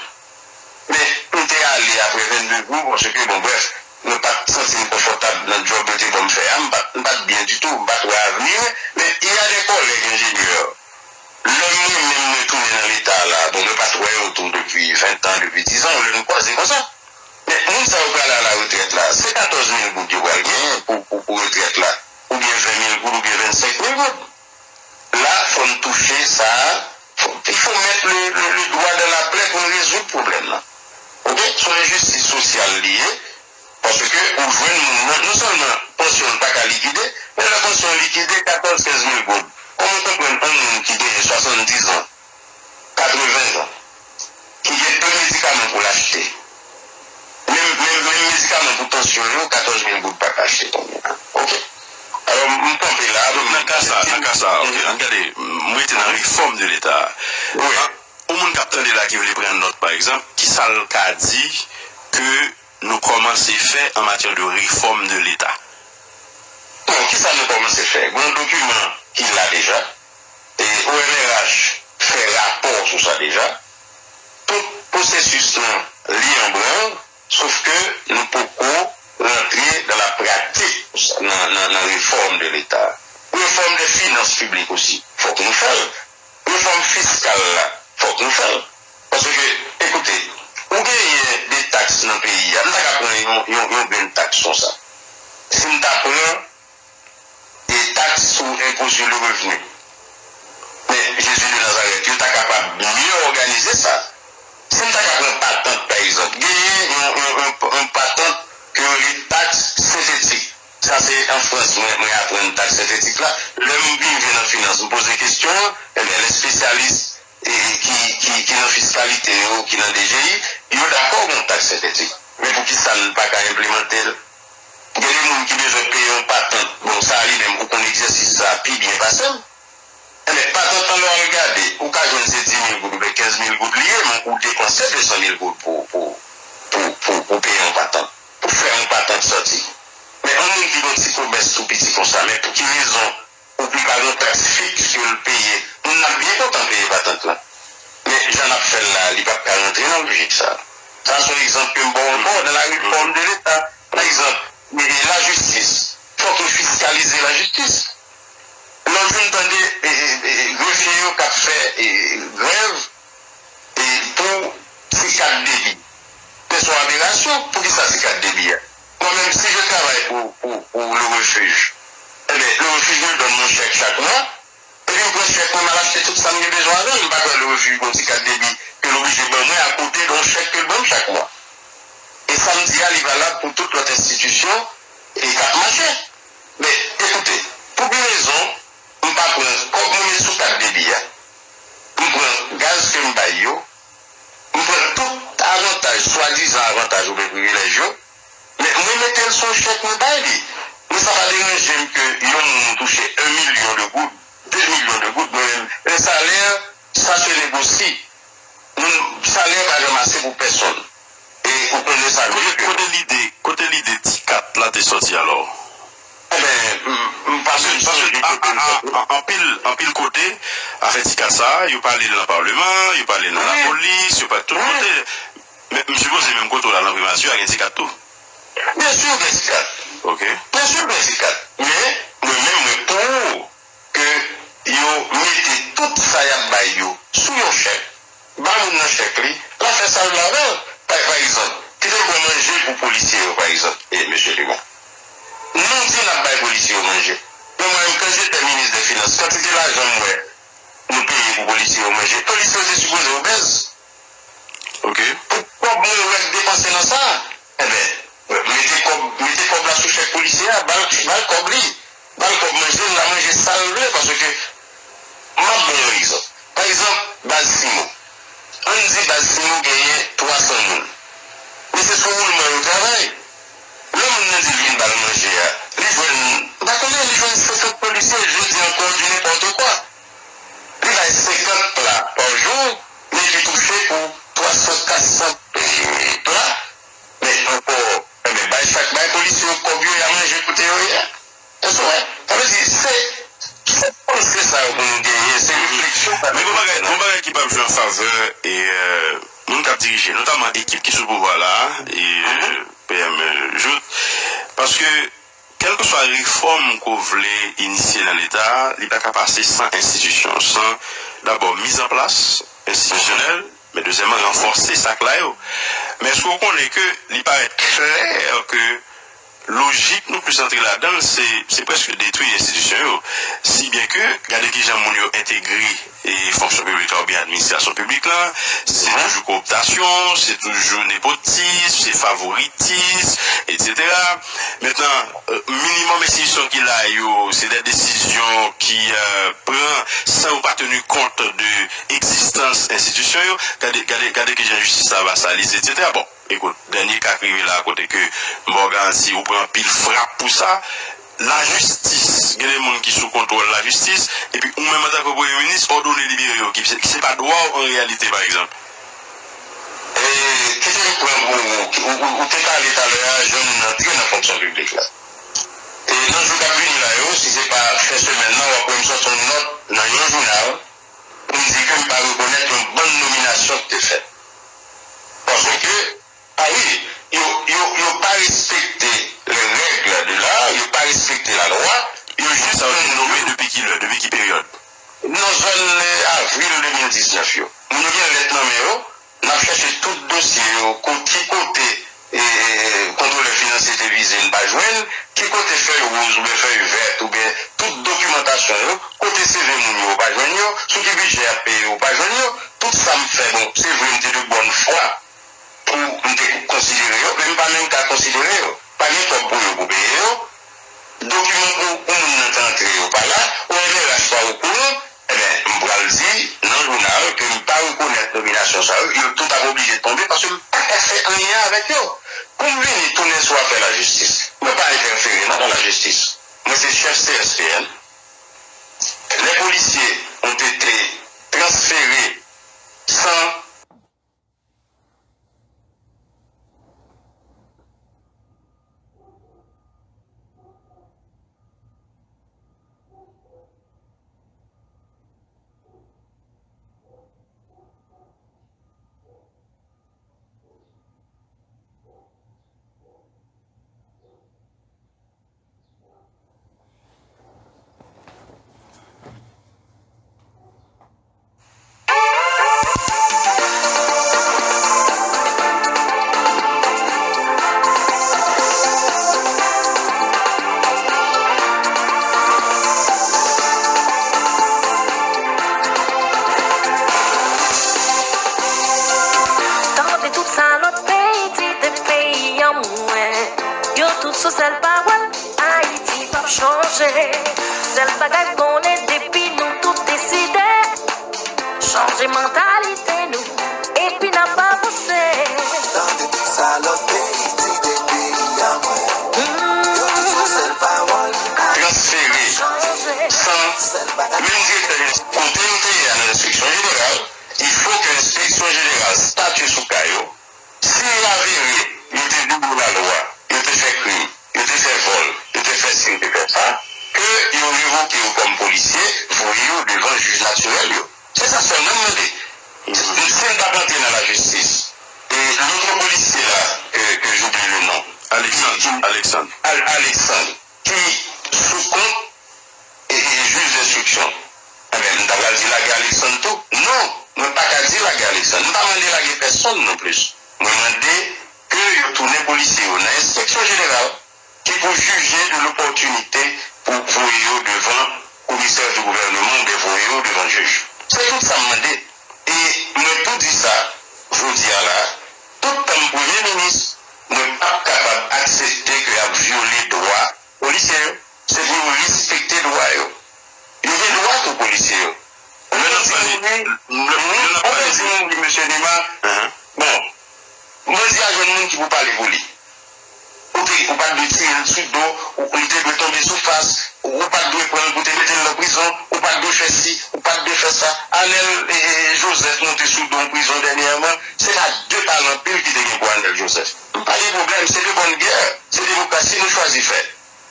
Men, m te ale apre vennde jou, paske, bon, brèf, mwen pa t santi m konfòtab nan djòb yo te ban m fè a, m pa t, m pa t byen ditou, m pa t wè avni mwen, men il y a des collègues ingénieurs. Lè mwen menm mwen tounen nan Leta a la, bon, mwen pa t wè yo tou depi ven tan, depi diz an, lè nou kwaze konsa. Men moun sa yo prale a la retrèt la, se katòz mil goud yo pral genyen pou, pou, pou retrèt la, oubyen ven mil goud, oubyen vennsenk mil goud. La, fò n touche sa a, fò, il faut mettre le, le, le doigt dans la plaie pou n rezoud pwoblèm nan. Oke? Se yon enjistis sosyal li ye, paske ou jwenn moun nan, non sèlman pansyon l pa ka likide, men lè pansyon an likide, katòz, kenz mil goud. Kòman w konprann yon moun ki genyen swasanndiz an, katreven an, ki gen de medikaman pou l achte. Menm, menm, menm medikaman pou tansyon yo, katòz mil goud pa ka achte kounye a. Oke? Alò, m kanpe la. Donk, nan ka sa, nan ka sa, oke, ann gade, m rete nan refòm de Leta a. Wi. Yon moun k ap tande la ki vle pran nòt, pa egzanp, kisa l ka di ke nou kòmanse fè an matyè de refòm de Leta? Bon, kisa nou kòmanse fè? Gen yon dokiman ki la deja. E O M R H fè rapò sou sa deja. Tout pwosesis lan li an branl, sof ke nou poko rantre dan la pratik nan, nan, nan refòm de Leta. Refòm de finans piblik osi, fòk nou fè l. Refòm fiskal la, fòk nou fè l. Paske, ekoute, ou genyen de taks nan peyi a. M ta ka pran yon, yon, yon grenn taks konsa. Si m ta pran e taks sou enpo sou le revni. Men, Jezi de Nazarèt, yo ta kapab mye òganize sa. Si m ta ka pran patant, pa egzanp, genyen yon, yon, yon, yon patant ke yo rele taks sentetik. Sa se an Frans, mwen, mwen aprann taks sentetik la. Lè m vin jwenn an finans, m poze kesyon an, ebyen, lè espesyalis e, ki, ki, ki nan fiskalite yo, ki nan D G I, yo dakò gen yon taks sentetik. Men poukisa n pa ka enplimante l? Gen de moun ki bezwen peye yon patant. Bon, sa a li menm, ou konn egzèsis sa a pi byen pase m. Enben, patant lan, lè w al gade, ou ka jwenn se dis mil goud oubyen kenz mil goud li ye, men ou depanse de san mil goud pou, pou, pou, pou, pou peye yon patant, pou fè yon patant sòti. Men yon moun ki gen yon ti komès tou piti konsa, men pou ki rezon ou pi pa gen yon taks fiks ke l peye? Moun nan ap byen kontan peye patant lan. Men jan n ap fè l la, li p ap ka rantre nan lojik sa. Sa se yon egzanp ke m ba w ankò, nan la reform de Leta, pa egzanp, e, e lajistis, fòk yo fiskalize lajistis. Lòt jou, m tande, e, e, e, grefye yo k ap fè, e, grèv, e, pou ti kat debi. Men se yon aberasyon. Poukisa ti kat debi a? Mwen menm, si je travay pou, pou, pou le refuge, enben, le refuge me donne mon chèk chak mwa, epi m pran chèk mwen, m al achte tout sa m gen bezwen avè l. M pa kwè le refuge gen yon ti kat debi ke l oblije ban mwen akote de yon chèk ke l ban m chak mwa. E sa m di a, li valab pou tout lòt enstitisyon e k ap mache. Men, ekoute, pou ki rezon m pa pran kòb mwen met sou kat debi a? M pran gaz ke m bay yo, m pran tout avantaj, swadizan avantaj oubyen privilèj yo, men mwen mete l sou yon chèk mwen bay li. Men sa pa deranje m ke yon moun touche un million de goud, deux millions de goud, mwen menm, un salaire, ça se négocie. Moun, salè pa janm ase pou pèsonn. E ou konnen sa byen ke. Kote lide, kote lide ti kat la te sòti alò? Enben, m, m pa menm sonje kote l sòti. Anpil, anpil kote, afè ti kat sa a, yo pale l nan palman, yo pale l nan lapolis, yo pale tout kote. Men m sipoze menm kote w la nan primati a gen ti kat tou. Byen si gen ti kat. Ok. Byen si gen ti kat. Men, mwen menm, mwen pou ke yo mete tout sa y ap bay yo sou yon chèk, ba moun nan chèk li, l ap fè sa l vle avè l. Pa, pa egzanp, kite m pran manje pou polisye yo, pa egzanp, e, mesye Dumont. Nou di n ap bay polisye yo manje. Men mwen menm, kan j'étais ministre des Finances, kantite lajan m wè nou peye pou polisye yo manje, polisye yo te sipoze obèz. Ok. Pou kòb mwen wè k depanse nan sa, enben, mete kòb, mete kòb la sou chèk polisye a, ba l, ba l kòb li, ba l kòb manje l, l a manje sa l vle, paske m ap ba w yon egzanp. Pa egzanp, baz Simo. Ann di baz Simo genyen twa san moun. Men se sou woulman yo travay. Lè moun nan di l vin ba l manje a, li jwenn, m pa konnen, li jwenn senkant polisye, je dis encore du n'importe quoi. Li bay senkant pla pa jou, men li touche pou twa san, kat san pla. Men ankò, enben, bay chak, bay polisye yo kòb yo, y a manje kote yo ye a. Èske w wè? Sa vle di, se, se panse sa yo pou nou genyen, se refleksyon sa yo pou nou genyen. Men gon bagay, gon bagay ki p ap jwe an favè, e, e, moun k ap dirije, notaman ekip ki sou pouvwa la a, e, e, P M Jouthe, paske kèlkeswa refòm ke w vle inisye nan Leta a, li pa ka pase san enstitisyon, san dabò mizanplas enstitisyonèl, men dezyèmman, ranfòse sa k la yo. Men èske w konnen ke li parèt klè ke lojik nou plis antre ladan l, se, se prèske detwi enstitisyon yo? Si byen ke, gade kijan moun yo entegre e fonksyon piblik la oubyen administrasyon piblik la, se toujou kowoptasyon, se toujou nepotism, se favoritism, etsetera. Mentnan, minimòm enstitisyon ki la yo, se de desizyon ki, e, pran san yo pa teni kont de egzistans enstitisyon yo. Gade, gade, gade kijan jistis la vasalize, etsetera. Bon, ekout, dènye ka k rive la, kote ke m ba w garanti, ou pran anpil frap pou sa. Lajistis, gen de moun ki sou kontwòl lajistis, epi ou menm antanke premye minis, òdone libere yo, ki, ki se pa dwa w an reyalite, pa egzanp. E, kite m pran pou ou, ou, ou, ou te pale talè a, jan moun antre nan fonksyon piblik la. E nan jou k ap vini la yo, si se pa fen semèn nan, w ap wè m sòti yon nòt nan yon jounal, pou m di ke m pa rekonèt yon bann nominasyon ki te fèt. Paske, a wi, yo, yo, yo pa respekte les règles de l'art, yo pa respekte lalwa, yo jis... Sa yo te nome depi ki lè, depi ki peryòd? Nan zòn, e, avril de mil diznèf yo. Moun yo gen lèt nan men yo, n ap chèche tout dosye yo, ko-, ki kote, e, e, kontwolè finansye te vize, n pa jwenn, ki kote fèy woz oubyen fèy vèt oubyen tout dokimantasyon yo, kote C V moun yo, ou pa jwenn yo, sou ki bidjè y ap peye, ou pa jwenn yo, tout sa m fè, bon, se vre, m te de bòn fwa pou m te konsidere yo, men m pa menm ka konsidere yo. Pa gen kòb pou yo pou peye yo. Dokiman pou, pou moun nan te antre yo pa la, O N D R H pa okouran, enben, m pral di nan jounal ke m rekonèt nominasyon sa yo, yo tout ap oblije tonbe paske m pa ka fè anyen avèk yo. Pou m vini tounen sou afè lajistis, mwen pa entèfere non nan lajistis. Mwen se chèf C S P N. Les policiers ont été transférés sans Tande tout sa lòt peyi di de peyi an mwen. Yo tout sou sèl pawòl. Ayiti p ap chanje. Sèl bagay m konnen depi nou tout deside chanje mantalite nou, epi n ap avanse. Tande tout sa lòt peyi di de peyi a mwen. Yo tout sou sèl pawòl. Transfere san menm direktè jeneral. Kote yo te ye a nan enspeksyon jeneral, il faut que enspeksyon jeneral statye sou ka yo. Si avere yo te vyoye lalwa, yo te fè krim, yo te fè vòl, yo te fè si, yo te fè sa, ke yo revoke yo kòm polisye, voye yo devan jij natirèl yo. Se sa sèlman m mande. Si n t ap antre nan lajistis, e lòt polisye la, ke, ke j'oublie le nom. Alexandre, Alexandre. Al-, Alexandre, ki sou kont e, e, jij enstriksyon. Enben, m ta pral di lage Alexandre tou. Non, mwen pa ka di lage Alexandre. M pa mande lage pèsonn non plis. Mwen mande ke yo tounen polisye yo nan enspeksyon jeneral ki pou jije de lopòtinite pou voye yo devan komisè di gouvènman oubyen voye yo devan jij. Se tout sa m mande. E mwen tou di sa, jodi a la, tout tan m premye minis, mwen p ap kapab aksepte ke y ap vyole dwa polisye yo. Se pou yo respekte dwa yo. Yo gen dwa tou, polisye yo. Lè n ap pale, lè, lè n ap pale de, mesye Nima, bon, bandi a jwenn moun ki pou pale pou li. Ou te, ou pa t dwe tire l sou do, ou, li te dwe tonbe sou fas, ou, ou pa t dwe pran l pou te mete l nan prizon, ou pa t dwe fè si, ou pa t dwe fè sa. Anèl, e, e, e, Joseph monte sou do yon prizon dènyèman, se pa de pale anpil ki te gen pou Anèl Joseph. M pa gen pwoblèm, se de bòn gè, se demokrasi nou chwazi fè.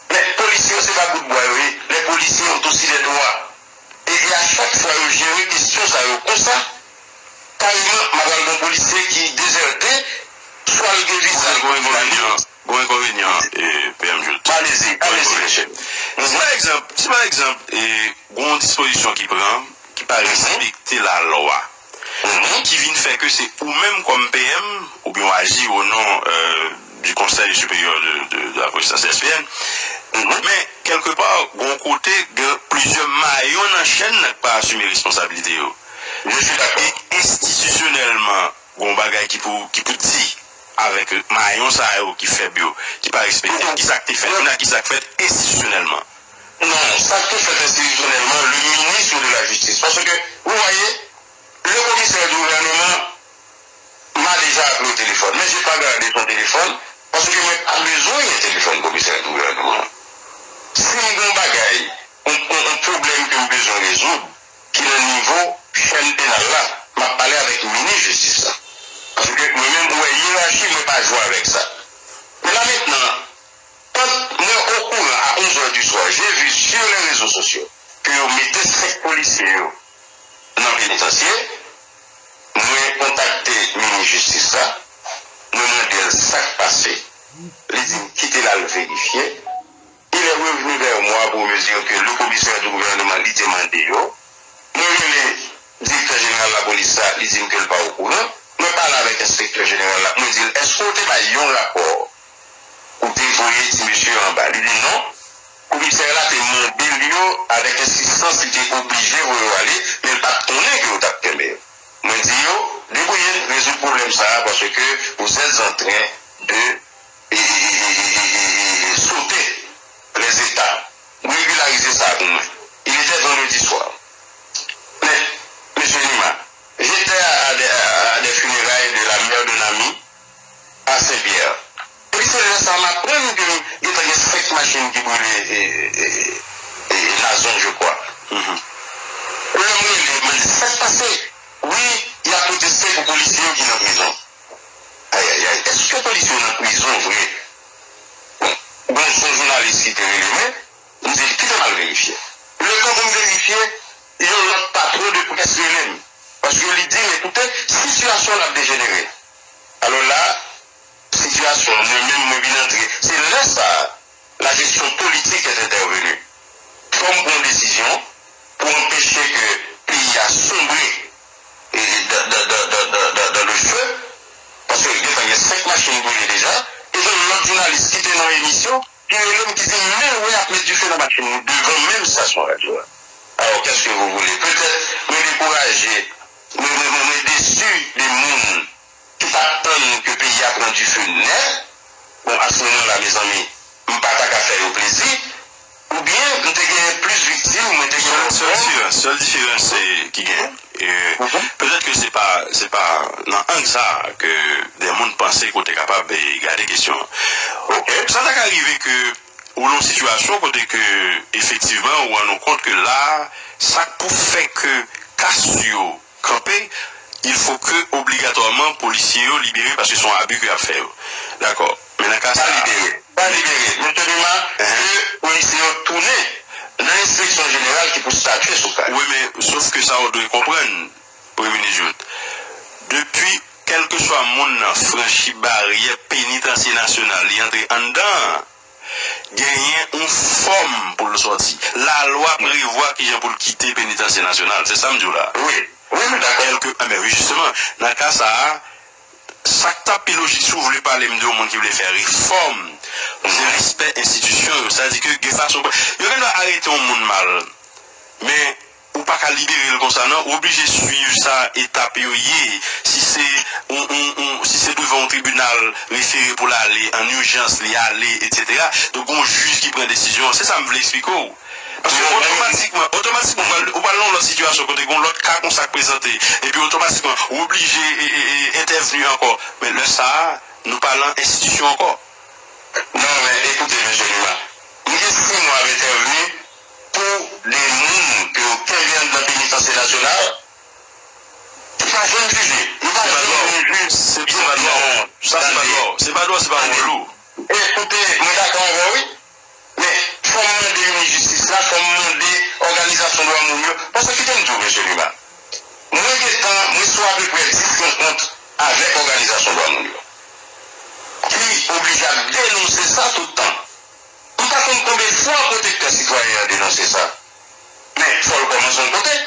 Men polisye yo se pa bout bwa yo ye. Les policiers ont aussi des droits. E, e a chak fwa yo jere kesyon sa yo konsa, kareman, m ap al gen yon polisye ki dezète, swa l gen viza. Gon enkonvenyan, gon enkonvenyan, e, P M Jules. Alezi, alezi, mesye. Si pa egzanp, si pa egzanp, e, gon dispozisyon ki pran, ki pa respekte lalwa, ki vin fè ke se ou menm kòm P M, oubyen w aji o non, euh, du Conseil Supérieur de, de, de la Présidence, C S P N. Men, kèlkepa, gon kote, gen plizyè mayon nan chèn nan k pa asime responsablite yo. E enstitisyonèlman, gon bagay ki pou, ki pou di avèk mayon sa yo ki fèb yo, ki pa respekte. Kisa k te fèt? Kounye a, kisa k fèt enstitisyonèlman? Non, sa k te fèt enstitisyonèlman, le ministre de la Justice. Paske, vous voyez, le commissaire du gouvernement m'a déjà appelé au téléphone, mais j'ai pas gardé son téléphone, paske mwen pa bezwen gen telefòn komisè di gouvènman an. Si m gen yon bagay, yon, yon, yon pwoblèm ke m bezwen rezoud, ki nan nivo chèn penal la, m ap pale avèk minis jistis la. Paske mwen menm, ou wè, yerachi, mwen pa jwe avèk sa. Men la mentnan, quand mwen okouran a onze heures du soir, j'ai vu sur les réseaux sociaux ke yo mete senk polisye yo nan penitansye, mwen kontakte minis jistis la, mwen mande l sa k pase. Li di m kite l al verifye. Il est revenu vers moi pour me dire que le commissaire du gouvernement li te mande yo. Mwen rele direktè jeneral lapolis la, li di m ke l pa okouran. Mwen pale avèk enspektè jeneral la, mwen di l, èske w te bay yon rapò ou te voye ti mesye yo anba? Li di non. Komisè la te mande l yo avèk ensistans, li te oblije voye yo ale, men l pa t konnen ke yo t ap kenbe yo. Mwen di yo, debouye n, rezoud pwoblèm sa a, paske vous êtes en train de, e, e, e, sauter les étapes. Regilarize sa pou mwen. Il était vendredi soir. Men, mesye Nima, j'étais machin ki boule e, e, e, e, Nazon, je crois. Lè m rele, m mande sa k pase. Wi, y ap proteste pou polisye yo ki nan prizon. Ayayay, èske polisye yo nan prizon vre? Bon, bon, se yon jounalis ki te rele mwen, m di l, kite m al verifye. Letan pou m verifye, yon lòt patwon de près rele m. Paske li di m, ekoute, sitiyasyon an ap dejenere. Alò la, sitiyasyon an, mwen menm, mwen vin antre. Se lè sa a, la jesyon politik est intervenue. Fò m pran desizyon pou anpeche ke peyi a sonbre e, dan, dan, dan, dan, dan, dan le feu, paske gentan gen senk machin brile deja, e gen yon lòt jounalis ki te nan emisyon, ki rele m, ki di m, men w ap met dife nan machin nou devan menm estasyon radyo a. Alors, qu'est-ce que vous voulez? Petèt mwen dekouraje, mwen, mwen, mwen, mwen desi de moun ki pa t tann ke peyi a pran dife nèt. Bon, a se moman la, mezanmi, m pa ta ka fè yo plezi. Oubyen, m te gen plis viktim, mwen te gen... Sèl, sèl diferans, sèl diferans se, ki gen, e, petèt ke se pa, se pa nan ang sa a ke de moun panse ke w te kapab, e, gade kesyon an. Sa ta ka rive ke ou nan yon sitiyasyon kote ke, efektivman, ou rann ou kont ke la, sa k pou fè ke kas yo kanpe, il faut que obligatwaman polisye yo libere paske se yon abi ke y ap fè yo. Dakò. Men nan ka sa a, libere. Pa libere. Mesye Numa, ke polisye yo tounen nan enspeksyon jeneral ki pou statye sou ka yo. Wi, men sof ke sa ou dwe konprann, Premye Minis Jouthe. Depi kèlkeswa moun nan franchi baryè penitansye nasyonal, li antre anndan an, genyen yon fòm pou l sòti. Lalwa prevwa kijan pou l kite penitansye nasyonal. Se sa m di w la. Wi, wi, m dakò. Kèlke, enben wi, jisteman, nan ka sa a, sa k ta pi lojik, si w vle pale m de yon moun ki vle fè refòm, se respè enstitisyon yo. Sa di ke gen fason, yo gen dwa arete yon moun mal, men ou pa ka libere l konsa, non. Ou oblije swiv sa etap yo ye. Si se yon, yon, yon, si se devan yon tribinal refere pou l ale, an ijans, li ale, etsetera. Donk, gon jij ki pran desizyon an. Se sa m vle eksplike w. Paske otomatikman, otomatikman, ou pral, ou pral nan yon lòt sitiyasyon kote gon lòt ka konsa k prezante. Epi otomatikman, ou oblije, e, e, e, entèvni ankò. Men lè sa a, nou pa lan enstitisyon ankò. Non, men ekoute, mesye Numa, m gen sis mwa ap entèvni pou de moun ke yo kenbe anndan penitansye nasyonal, ki pa janm jije. Yo pa janm jije. Se pa dwa w. Sa se pa dwa w. Se pa dwa w, se pa wòl ou. Ekoute, mwen dakò avè w, wi. Men, fò m mande minis jistis la, fò m mande òganizasyon dwa moun yo. Paske kite m di w, mesye Numa, mwen gentan, mwen sou apeprè dis rankont avèk òganizasyon dwa moun yo, ki oblije ap denonse sa tout tan. M pa konn konbyen fwa pwotektè sitwayen an denonse sa. Men, fò l kòmanse yon kote.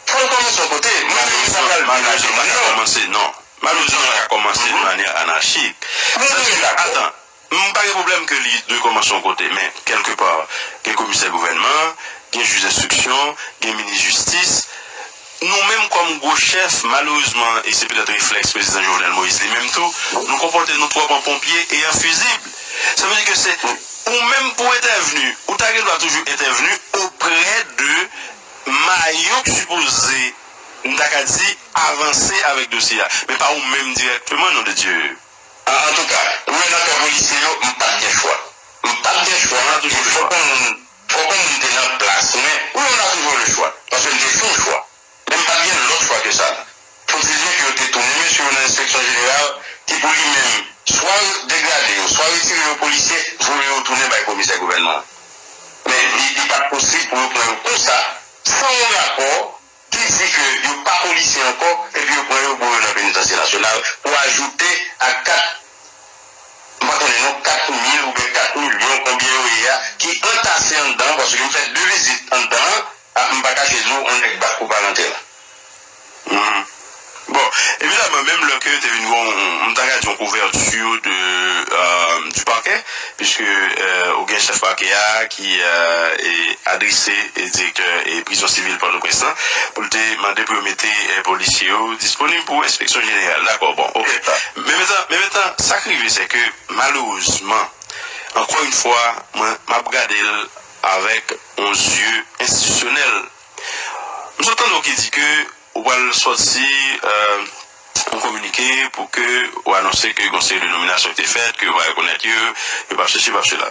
Fò l kòmanse yon kote. Mwen menm, mwen pa pral di l a tout moun, non. Malerezman, pa ka kòmanse, non. Malerezman, pa ka kòmanse de manyè anachik. Mwen dakò. Atan, m pa gen pwoblèm ke li dwe kòmanse yon kote, men, kèlkepa, gen komisè gouvènman, gen jij enstriksyon, gen minis jistis. Nou menm kòm gwo chèf, malerezman, e se petèt reflèks prezidan Jovenel Moïse li menm tou, nou konpòte nou twòp an ponpye e an fizib. Sa vle di ke se ou menm pou entèvni, ou ta gen dwa toujou entèvni oprè de mayon k sipoze, m ta ka di, avanse avèk dosye a, men pa ou menm dirèkteman, non de Dye. An, antouka, ou wè nan ka polisye yo, m pa t gen chwa. M pa t gen chwa, e fòk yon moun, fòk yon moun te nan plas mwen. Wi, on a toujours le choix, paske m te fè yon chwa. Men m pa t gen lòt chwa ke sa. Faut-il dire ke yo te tounen mesye yo nan enspeksyon jeneral, ki pou li menm, swa degrade yo, swa retire yo polisye, voye yo tounen bay komisè gouvènman an. Men li, li pa t posib pou yo pran yo konsa, san yon rapò ki di ke yo pa polisye ankò, epi yo pran yo, voye yo nan penitansye nasyonal, pou ajoute a kat, m pa konnen non, kat mil oubyen kat milyon, konbyen yo ye a, ki antase anndan, paske m fè de vizit anndan an, a, m pa kache di w, on nèg bat pou pa rantre la. Mhm. Bon, evidaman, menm lè ke te vin gon, m ta ka di yon kouvèti de, euh, du parquet, puisque, euh, ou gen chèf pakè a ki, euh, e adrese, e direktè, e prizon sivil Pòtoprens lan, pou l te mande pou yo mete, e polisye yo disponib pou enspeksyon jeneral. Dakò, bon, ok. Men mentan, men mentan, sa k rive, se ke, malerezman, ankò yon fwa, mwen, m ap gade l avèk yon zye enstitisyonèl. M sot tande w ki di ke ou pral sòti, euh, yon kominike pou ke ou anonse ke gon seri de nominasyon ki te fèt, ke yo va rekonèt yo, yo p ap sesi, p ap sela.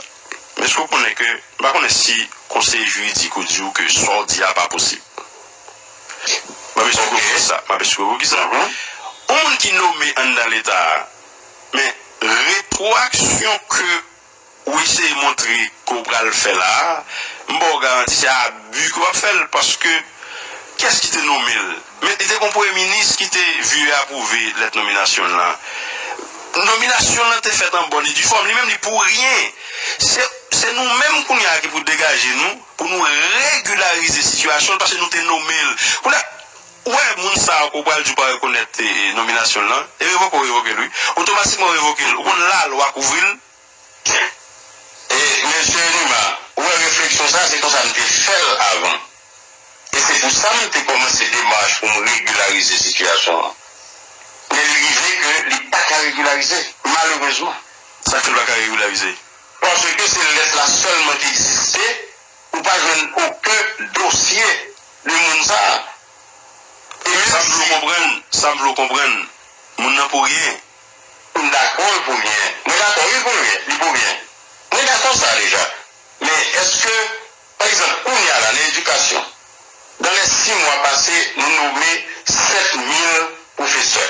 Men èske w konnen ke, m pa konnen si konseye jiridik ou di w ke sa w di a pa posib. M ap esplike w poukisa. M ap esplike w poukisa. Yon moun ki nome anndan Leta a, men retwoaksyon ke ou eseye montre ke w pral fè la a, m ba w garanti se abi ke w ap fè l, paske kiyès ki te nome l? Men li te gen yon premye minis ki te vye apwouve lèt nominasyon l lan. Nominasyon l lan te fèt an bòn e di fòm, li menm li pou ryen. Se, se nou menm kounye a ki pou degaje nou, pou nou regilarize sitiyasyon l, paske nou te nome l. Kounye a, ou wè moun sa a ke w pral di w pa rekonèt, e, e, nominasyon l lan, e revoke w revoke l, wi. Otomatikman w revoke l. Ou konn lalwa kouvri l. E, mesye Numa, ou wè refleksyon sa, se konsa m te fè l avan. E se pou sa m te kòmanse demach pou m regilarize sitiyasyon an. Men li rive ke li pa ka regilarize, malerezman. Sa k fè l pa ka regilarize? Paske se lèt la sèlman ki egziste, ou pa jwenn okenn dosye de moun sa a. E menm Sa m vle w si konprann, sa m vle w konprann, moun nan pou ryen. M dakò l pou ryen. Mwen dakò, wi, pou ryen. Li pou ryen. Mwen dakò sa deja. Men èske, pa egzanp, kounye a la, nan edikasyon, dans les six mois passés, nou nome sèt mil pwofesè.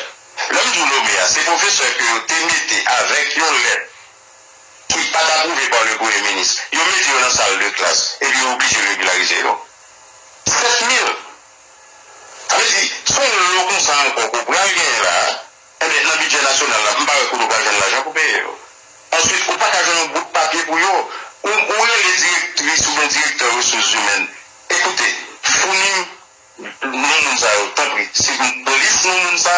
Lè m di w nome a, se pwofesè ke yo te mete avèk yon lèt ki pa t apwouve pa le premye minis. Yo mete yo nan sal de klas, epi yo oblije regilarize yo. Sèt mil. Sa vle di, se yon lo konsa ankò ke w pral genyen la, enben, nan bidjè nasyonal la, m pa wè kote w pral jwenn lajan pou peye yo. Answit, ou pa ka jwenn yon bout papye pou yo. Ou, ou rele direktris oubyen direktè resous imèn. Ekoute, founi m non moun sa yo, tanpri. Si m pran lis non moun sa,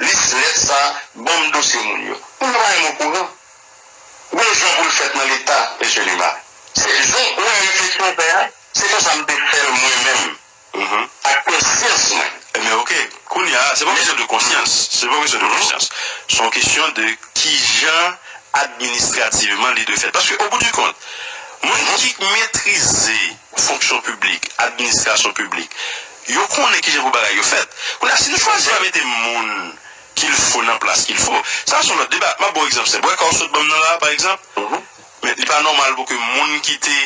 lis lèt sa, ban m dosye moun yo. Moun yo pa menm okouran. Gon jan pou l fèt nan Leta, mesye Numa. Se jan, ou wè refleksyon w fè a, se konsa m te fè l mwen menm. Ak konsyans mwen. Ebyen, oke. Kounye a, se pa kesyon de konsyans. Se pa kesyon de konsyans. Se yon kesyon de kijan administrativman li dwe fèt. Paske, au bout du compte, moun ki metrize fonksyon piblik, administrasyon piblik, yo konnen kijan pou bagay yo fèt. Kounye a, si nou chwazi pa mete moun qu'il faut nan plas qu'il faut, sa se yon lòt deba. M ap ba w egzanp senp. Wè ka w sot ban m nan la a, pa egzanp, men li pa nòmal pou ke moun ki te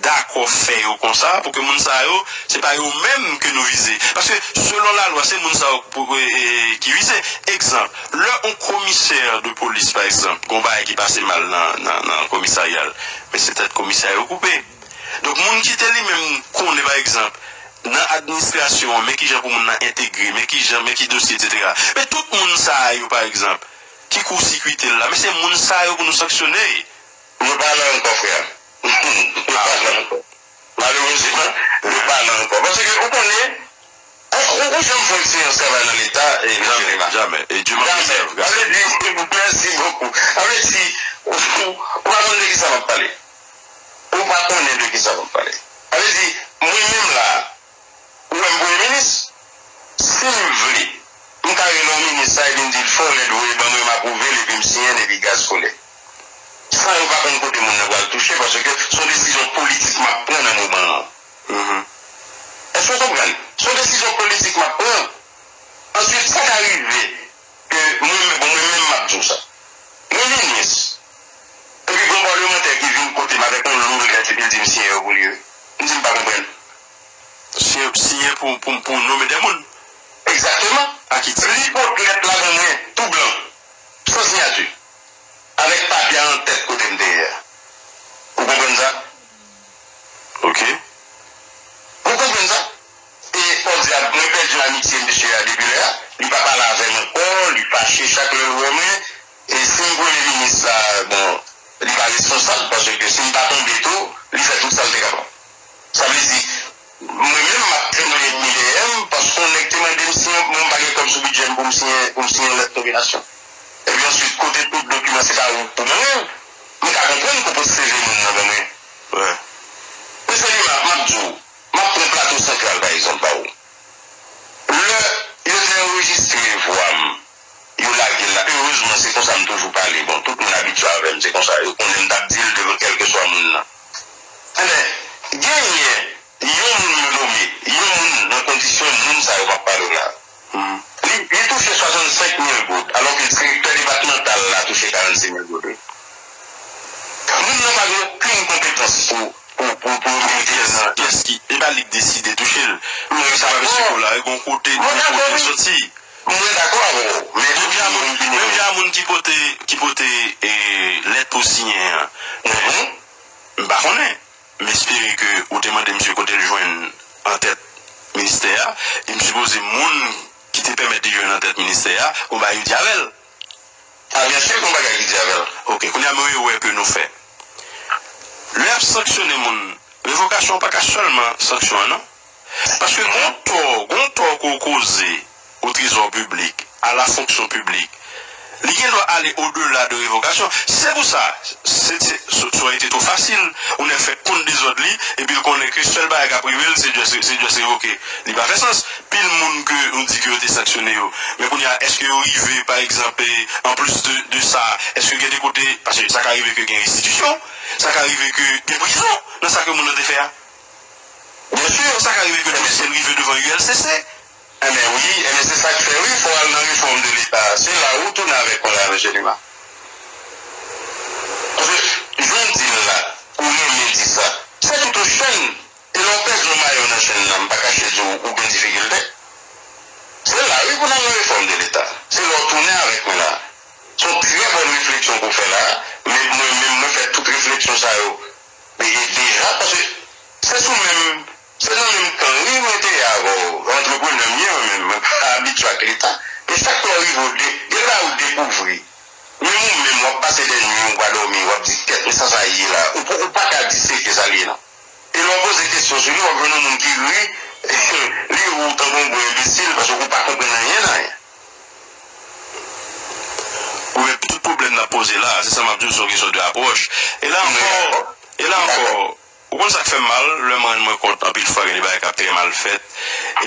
dakò fè yo konsa, pou ke moun sa yo, se pa yo menm ke nou vize. Paske, selon lalwa, se moun sa yo pou, e, e, ki vize. Egzanp, lè yon komisè de polis, pa egzanp, gon bagay ki pase mal nan, nan, nan komisarya l, men se tèt komisè a yo koupe. Donk, moun ki te li menm konnen, pa egzanp, nan administrasyon an, men kijan pou moun nan entegre, men kijan, men ki dosye, etsetera. Men tout moun sa yo, pa egzanp, ki koursikite l la, men se moun sa yo pou nou sanksyone. Nou pa la ankò, frè. Nou pa la ankò. Malerezman, nou pa la ankò. Paske, ou konnen, ou, ou janm fè eksperyans travay nan Leta, e, mesye Lema? Jamè, jamè. E Dye mwen prezève, gason. Sa vle di, mèsi bokou. Sa vle di, ou, ou, ou pa konn de kisa m ap pale. Ou pa konnen de kisa m ap pale. Sa vle di, mwen menm la, ou wè m premye minis, si m vle, m ka rele yon minis sa epi m di l fè yon lèt voye ban mwen, m apwouve l epi m siyen l epi gaz kolè. San yo pa konn kote moun nan pral touche, paske se yon desizyon politik m ap pran nan moman an. Èske w konprann? Se yon desizyon politik m ap pran. Answit, sa ka rive ke mwen, bon, mwen menm m ap di w sa. Mwen minis. Epi gon palmantè ki vin kote m avèk yon lo lèt epi l di m siyen yo pou li. M di m pa konprann. Siyen, siyen pou, pou, pou nonmen de moun. Egzakteman. A ki tit? Li pot lèt la ban mwen, tou blan, san siyati, avèk papye a an tèt kote m te ye a. Ou konprann sa? Ok. Ou konprann sa? E, podyab, mwen pèdi amitye misye a depi lè a. Li pa pale avè m ankò, li fache chak lè l wè mwen. E si m premye minis la, bon, li pa responsab, paske si m pa tonbe tou, li fè tout sa l te kapab. Sa vle di, mwen menm, m ap trenmen lènmi dèyè m, paske yon nèg te mande m siyen, mwen m pa gen kòb sou bidjè m pou m siyen, pou m siyen lèt nominasyon. Epi answit, kote tout dokiman, se pa ou pou mwen, m ka konprann ke w pot seve moun nan ban mwen. Wi. Mesye Lema, m ap di w, m ap pran Plato Santral, pa egzanp, ba ou. Lè yo te anrejistre vwa m, yo lage l la. Erezman, se konsa m toujou pale. Bon, tout moun abitye avè m, se konsa. Yo konnen m t ap di l devan kèlkeswa moun nan. Enben, genyen yon moun yo nome, yon moun nan kondisyon moun sa yo m ap pale w la. Li, li touche swasannsenk mil goud, alò ke direktè depatmantal la touche karannsis mil goud, wi. Moun nan pa gen okenn konpetans pou, pou, pou, pou mete l nan. Pyès ki, e pa li k deside touche l. Mwen dakò. Sa pa mesye Kola, e gon kote, gon kote l soti. Mwen dakò avè w. Men menm jan moun, menm jan moun ki pote, ki pote, e, lèt pou siyen an. M pa konnen. M espere ke ou te mande misye kote l jwenn antèt ministè a. E m sipoze moun ki te pèmèt li jwenn antèt ministè a, gon bagay yo di avè l. A, byen si, gon bagay ki di avè l. Ok, kounye a, men yon erè ke nou fè. Lè y ap sanksyone moun, revokasyon pa ka sèlman sanksyon an, non. Paske gon tò, gon tò ke w koze o trezò piblik, a la fonksyon piblik, li gen dwa ale odela de revokasyon. Se pou sa, se, se, sa, sa ete twò fasil, ou nèk fè konn dezòd li, epi l konnen ke sèl bagay k ap rive l, se just, se just revoke. Li pa fè sans. Pil moun ke nou di ke yo te sanksyone yo. Men kounye a, èske yo rive, pa egzanp, e, anplis de, de sa, èske gen de kote, paske sa ka rive ke gen restitisyon, sa ka rive ke gen prizon nan sa ke moun nan te fè a. Byen si. Sa ka rive ke dosye l rive devan U L C C. Enben wi, enben se sa k fè wi, fò w al nan refòm de Leta. Se la ou tounen avèk mwen la, mesye Lima. Paske, jan w di l la, ou renmen di sa. Se tout yon chèn. E lè w pèdi yon mayon nan chèn nan, m pa kache di w, ou gen difikilte. Se la wi pou n al nan refòm de Leta. Se lè w tounen avèk mwen la. Se yon trè bòn refleksyon ke w fè la, men mwen menm, mwen fè tout refleksyon sa yo. E, e deja, paske se sou menm, se nan menm kan wi mwen te ye avè w, antreprenè m ye mwen menm, mwen pa abitye ak Leta. E chak lè w rive, w de-, gen bagay ou dekouvri. Menm ou menm, w ap pase dènye, ou pa dòmi, w ap di, kèt, men sa sa ye la? Ou, ou pa ka diseke sa l ye, non. E lè w poze kesyon sou li, w ap jwenn yon moun ki ri, li ri w tankou yon gwo enbesil, paske ou pa konprann anyen nan anyen. Ou wè, tout pwoblèm n ap poze la, se sa m ap di w, se yon kesyon de apwòch. E la ankò, e la ankò, ou konn sa k fè m mal, lè m rann mwen kont, anpil fwa, gen de bagay k ap trè mal fèt,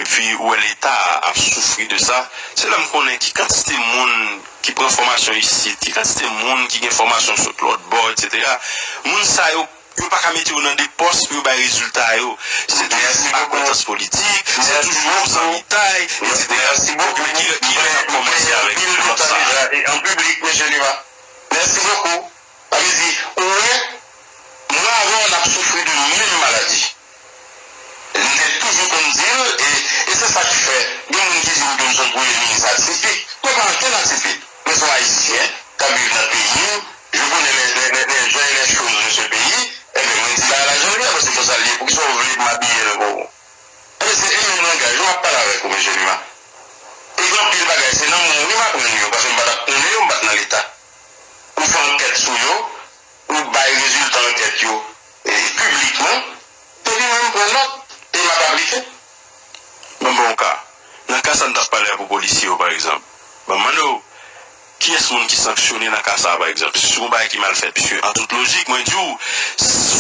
epi ou wè Leta a ap soufri de sa. Se la m konnen ki kantite moun ki pran fòmasyon isit, ki kantite moun ki gen fòmasyon sot lòt bò, etsetera. Moun sa yo, yo pa ka mete yo nan de pòs pou yo bay rezilta yo. Se toujou akwentans politik, se toujou zanmitay, etsetera. Donk, men kilè, kilè n ap kòmanse avèk lòt sa a? An piblik, mesye Lima. Mèsi bokou. Sa vle di, ou wè, mwen avè w, n ap soufri de menm maladi. M te toujou konn di l, e, e se sa k fè, gen moun ki di m ke m se yon premye minis atipik. Mwen pa ankenn atipik. Mwen se yon Ayisyen k ap viv nan peyi m. Je connais les, les, les, les gens et les choses de ce pays. Ebyen, mwen di bagay la jan l ye, paske konsa l ye. Poukisa w vle m abiye l pou ou? Ebyen, se e menm langaj ou m ap pale avèk ou, mesye Lima. E gen anpil bagay, se nan men w wi m aprann yo, paske m pa t ap konnen yo, m pa t nan Leta. Ou fè ankèt sou yo, ou bay rezilta ankèt yo, e, piblikman, epi mwen m pran nòt, e m ap aplike. Ban m ba w yon ka. Nan ka sa n t ap pale a pou polisye yo, pa egzanp, ban m mande w, kiyès moun ki sanksyone nan ka sa a, pa egzanp? Si se yon bagay ki mal fèt, piske, an tout lojik, mwen di w,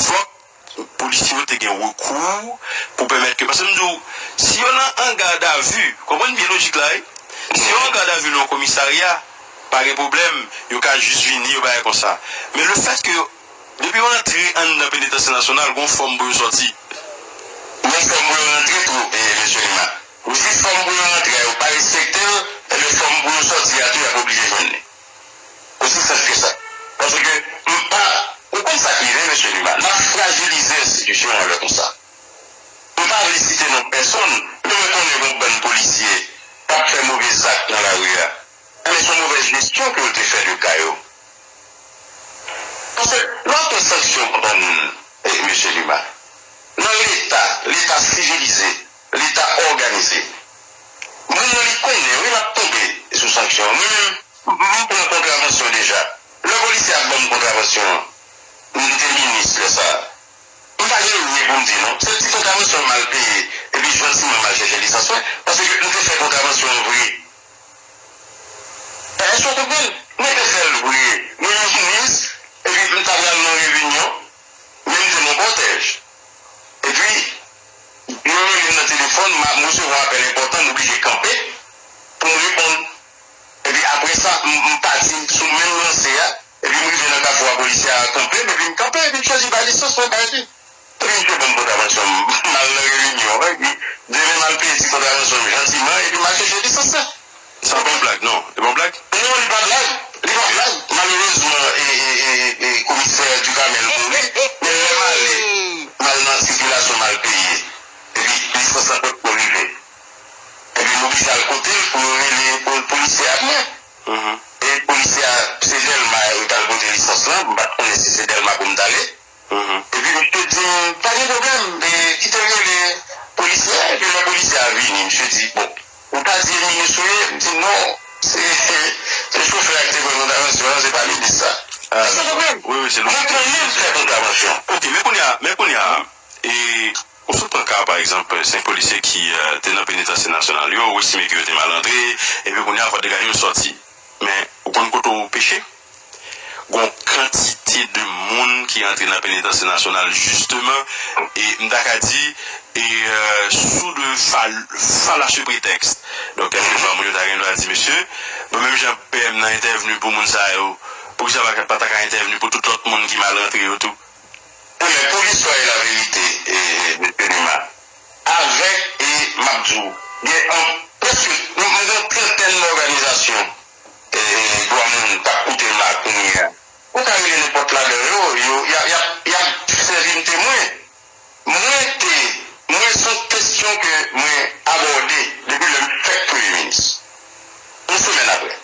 fòk polisye yo te gen rekou pou pèmèt ke, paske m di w, si yo nan an gadavi, konprann byen lojik la, wi. Si yo an gadavi nan yon komisarya, pa gen pwoblèm, yo ka jis vini, yo bagay konsa. Men lefètke yo, depi yo antre anndan penitansye nasyonal, gon fòm pou yo sòti. Gon fòm pou yo rantre tou, e, mesye Lima. Ou di fòm pou yo rantre a, yo pa respekte l, ebyen fòm pou yo sòti a tou, y ap oblije jwenn li. Osi senp ke sa. Paske m pa, ou konn sa k rive, mesye Lima, n ap frajilize enstitisyon an lè konsa. M pa vle site non pèsonn, men mwen konnen gon bann polisye k ap fè move zak nan lari a. Ebyen, se yon movèz jesyon ke yo te fè de ka yo. Paske lè w ap pran sanksyon kont yon moun, e, mesye Lima, nan Leta, Leta sivilize, Leta òganize, moun nan li konnen, wi, l ap tonbe sou sanksyon an. Mwen menm, m, m pran kontravansyon deja. Lè polisye ap ban m kontravansyon an, m te minis lè sa a. M pa gen lye pou m di non. Se ti kontravansyon m al peye, epi jantiman m al chèche lisans mwen, paske m te fè kontravansyon an vre. Èske w konprann? Mwen te fè l vre. Mwen yon minis, epi m ta pral nan reyinyon, men m te nan kòtèj. Epi, yo rele m nan telefòn, m a, m resevwa apèl enpòtan, m oblije kanpe pou m reponn. Epi apre sa, m, m pati sou menm lanse a, epi m rive nan kafou a polisye a kanpe m, epi m kanpe, epi m chwazi bay lisans mwen, bay li. Epi misye ban m kontravansyon, m al nan reyinyon, epi demen m al peye ti kontravansyon m jantiman, epi m al chèche lisans la. Sa pa yon blag, non. E pa yon blag? Non, li pa blag. Li pa blag. Malerezman, e, e, e, e, e, komisè Ducamel E polisye a, se Dèlma yo t al pote lisans lan, m pa t konnen si se Dèlma pou m t ale. Epi misye di m, pa gen pwoblèm, e, kite l rele polisye a, epi lè polisye a vini, misye di, bon, ou pa di e minis ou ye? M di, non, se, se chofè a ki te pran kontravansyon an, se pa minis sa. Èske w konprann? Wi, wi, se lojik. Mwen konnen m fè kontravansyon. Ok, men kounye a, men kounye a, e, ou sot pran ka, pa egzanp, senk polisye ki, e, te nan penitansye nasyonal yo, ou estime ke yo te mal antre, epi kounye a, fò degaje yo sòti. Men, ou konn kote w peche? Gon kantite de moun ki antre nan penitansye nasyonal, jisteman, e m ta ka di, e, e, sou de fal-, fallacieux prétexte. Donk, kèlkeswa moun yo ta gen dwa di, mesye, bon, menm jan P M nan entèvni pou moun sa yo, poukisa pa, pa ta ka entèvni pou tout lòt moun ki mal antre yo tou? Ebyen, pou listwa e laverite, e, mesye Nima, avèk, e, m ap di w, gen an, prèske, nou, nou gen yon trantèn òganizasyon e, dwa moun k ap koute m la kounye a, ou ka rele nenpòt ladan yo, yo, y ap, y ap, y ap sèvi m temwen. Mwen te, mwen se yon kesyon ke mwen abòde depi lè m fèk premye minis. Yon semèn apre,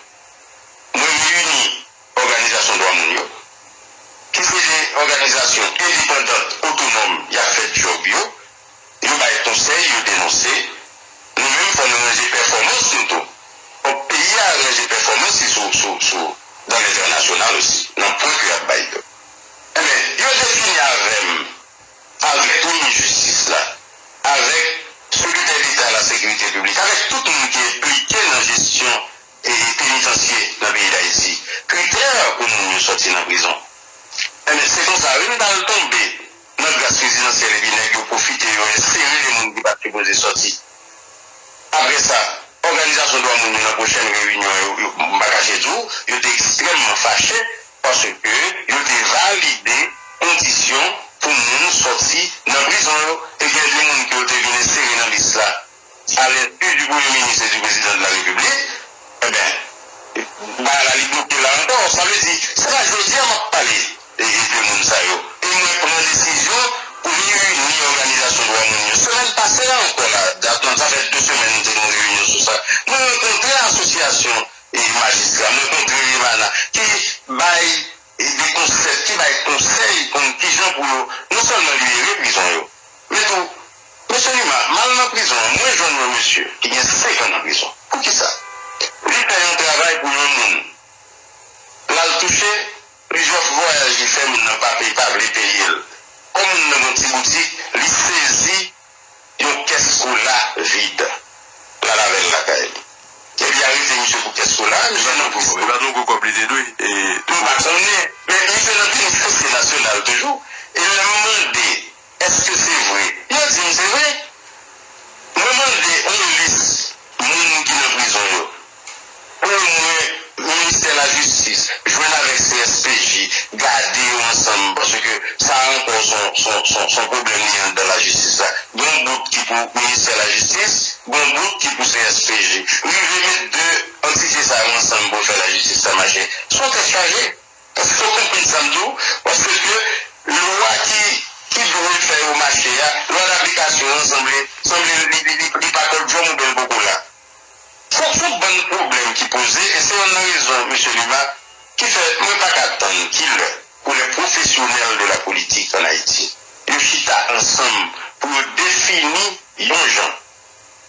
mwen reyini òganizasyon dwa moun yo, ki se de òganizasyon endepandan, otonòm, y ap fè djòb yo, yo bay konsèy, yo denonse. Nou menm, fò nou ranje pèfòmans nou tou. Fòk peyi a ranje pèfòmans li sou, sou, sou, dans l'international aussi, nan pwen ke y ap bay yo. Ebyen, yo te fini avè m, avèk minis jistis la, avèk sekretè deta la sekirite piblik, avèk tout moun ki enplike nan jesyon e, e penitansye nan peyi Dayiti. Kritè pou moun yo sòti nan prizon. Ebyen, se konsa, wi, m t al tonbe nan gras prezidansyèl epi nèg yo pwofite, yo ensere de moun ki pa t sipoze sòti. Apre sa, òganizasyon dwa moun yo nan pwochèn reyinyon yo, yo, m pa kache di w, yo te ekstrèmman fache paske yo te valide kondisyon pou moun sòti nan prizon yo. E gen de moun ke yo te vin ensere nan lis la. À l'insu du Premier ministre et du Président de la République, ebyen, bagay la li bloke la ankò. Sa vle di, se pa jodi a m ap pale e, e de moun sa yo. E mwen pran desizyon pou m reyini òganizasyon dwa moun yo. Semèn pase a ankò la, dat, sa fè de semèn nou te gen yon reyinyon sou sa. Mwen rankontre asosyasyon e majistra, mwen rankontre Emana, ki bay e de konsèy, ki bay konsèy konn kijan pou yo non sèlman libere prizon yo, men tou, mesye Nima, m al nan prizon an, mwen jwenn yon mesye ki gen senk an nan prizon. Poukisa? Li fè yon travay pou yon moun. L al touche, plizyè vwayaj li fè, moun nan pa peye, pa vle peye l. Kòm moun nan gen yon ti boutik, li sezi yon kès kola vid. L al avè l lakay li. Epi arete misye pou kès kola, misye nan prizon. Li pa t yon gwo kòb li te dwe. E, m pa konnen, men misye nan penitansye nasyonal toujou. E lè m mande, èske se vre? Yo di m se vre. Mwen mande yon lis moun ki nan prizon yo. Pou mwen, ministè lajistis jwenn avèk C S P J, gade yo ansanm, paske sa ankò se yon, se yon, se yon, se yon pwoblèm li anndan lajistis la. Gen yon bout ki pou ministè lajistis, gen yon bout ki pou C S P J. Rive met de antite sa yo ansanm pou yo fè lajistis la mache, se yon tèt chaje. Èske w konprann sa m di w? Paske lwa ki, ki dwe fè yo mache a, lwa daplikasyon an sanble, sanble li, li, li, li pa kòdjòm oubyen l poko la. Fòk se yon bann pwoblèm ki poze, e se youn nan rezon, mesye Lima, ki fè mwen pa ka tann kilè pou les professionnels de la politique en Haïti yo chita ansanm pou yo defini yon jan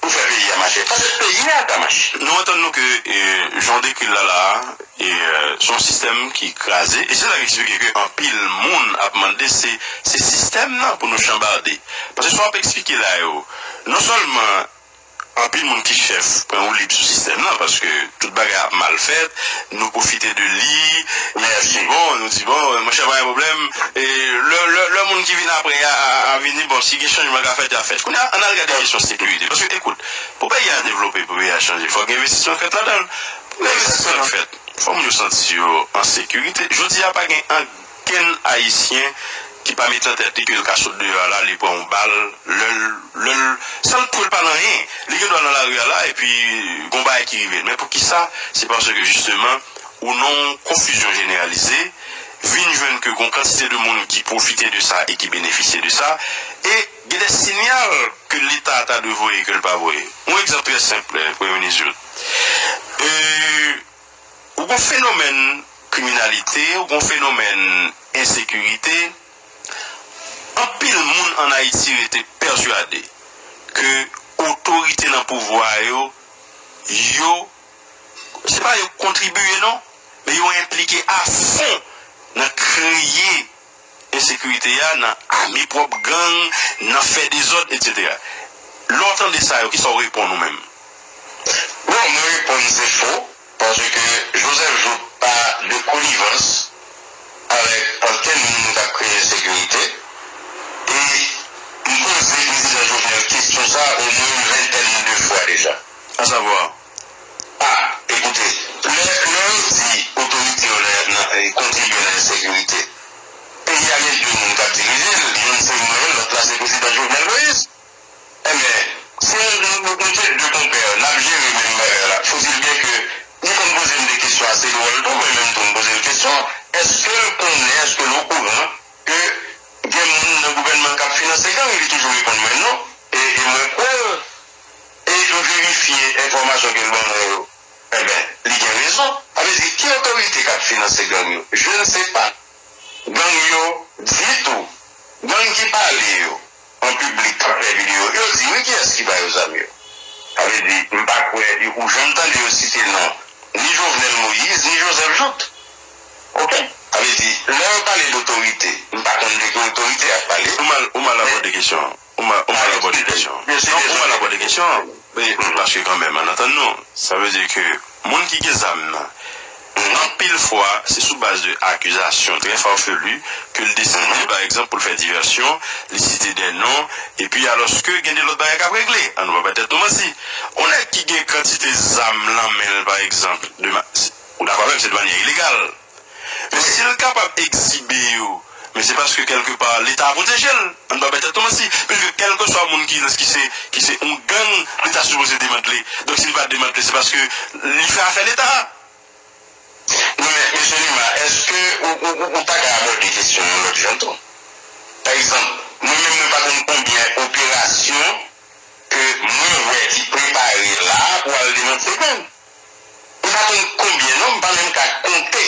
pou fè peyi a mache. Paske peyi a ka mache. Nou antann nou ke, e, jan w dekri l la la a, e, e, se yon sistèm ki kraze, e se sa k eksplike ke anpil moun ap mande se, se sistèm nan pou nou chanbade. Paske sa w ap eksplike la yo, non sèlman anpil moun ki chèf pran woulib sou sistèm nan, paske tout bagay ap mal fèt, nou pwofite de li, epi bon, nou di, bon, monchè, pa gen pwoblèm, e lè, lè, lè moun ki vin apre a, a, a vini, bon, si gen chanjman k ap fèt, y ap fèt. Kounye a, ann al gade kesyon sekirite. Paske, ekout, pou peyi a devlope, pou peyi a chanje, fòk gen envestisman k fèt ladan l. Pou gen envestisman k fèt, fò moun yo santi yo an sekirite. Jodi a, pa gen ankenn Ayisyen ki pa mete nan tèt li ke l ka sot deyò a la, li pran yon bal, lè l, lè l, san l twouve l pa nan anyen. Li gen dwa nan lari a la, epi gon bagay ki rive l. Men poukisa? Se paske, jisteman, ou nan yon konfizyon jeneralize, vin jwenn ke gon kantite de moun ki pwofite de sa e ki benefisye de sa, e gen de siyal ke Leta ta dwe voye, ke l pa voye. Yon egzanp trè senp, eh, Premye Minis Jouthe. E, Gon fenomèn kriminalite, gon fenomèn ensekirite. Anpil moun ann Ayiti rete pèswade ke otorite nan pouvwa yo, yo, se pa yo kontribye non, men yo enplike a fon nan kreye ensekirite a, nan ame pwòp gang, nan fè dezòd, etsetera. Lè w tande sa yo, kisa w reponn ou menm? Bon, mwen reponn se fo, paske Joseph Jouthe pa de konivans avèk okenn moun k ap kreye ensekirite. E m poze prezidan Jovenel kesyon sa a omwen yon ventèn de fwa deja. Asavwa? A, ekoute, lè, lè yo di otorite yo nan, nan, e, kontribye nan ensekirite, peyi a gen de moun k ap dirije l, youn se mwen, lòt la se prezidan Jovenel Moïse. Enben, si nou, nou, nou, nou se de konpè, n ap jere menm bagay la, faut-il bien que nou konn poze m de kesyon ase dwòl tou, mwen menm tou m poze l kesyon, èske l konnen, èske l okouran ke gen moun nan gouvènman k ap finanse gang? Li toujou reponn mwen non. E, e mwen kwè l. E m verifye enfòmasyon ke l ban mwen yo. Enben, li gen rezon. Sa vle di, ki otorite k ap finanse gang yo? Je ne sais pas. Gang yo di tou, gang ki pale yo an piblik, k ap fè videyo, yo di wi kiyès ki ba yo zam yo. Sa vle di, m pa kwè yo, ou janm tande yo site non ni Jovenel Moïse, ni Joseph Jouthe. Oke? Sa vle di, lè yo pale d otorite, m pa konn de ki otorite y ap pale. Ou mal, ou mal abòde kesyon an. Ou mal, ou mal abòde kesyon an. Non, ou mal abòde kesyon an. Men, paske kanmenm, ann antann nou, sa vle di ke moun ki gen zam nan, anpil fwa, se sou baz de akizasyon trè farfelu ke l deside, pa egzanp, pou l fè divèsyon, li site de non, epi alòske gen de lòt bagay k ap regle. Ann pa bay tèt nou manti. Yon nèg ki gen kantite zam nan men l, pa egzanp, de ma-, ou dakò avè m, se de manyè ilegal. Men si l kapab egzibe yo, men se paske kèlkepa Leta pwoteje l. Ann pa bay tèt nou manti. Piske kèlkeswa moun ki, ki se, ki se yon gang, Leta sipoze demantle. Donk si l pa demantle, se paske li fè afè Leta. Non, men, mesye Lima, èske ou, ou, ou, ou ta ka abòde kesyon an yon lòt jan tou? Pa egzanp, mwen menm, mwen pa konn konbyen operasyon ke mwen wè ki prepare la a pou al demantle gang. M pa konn konbyen non, m pa menm ka konte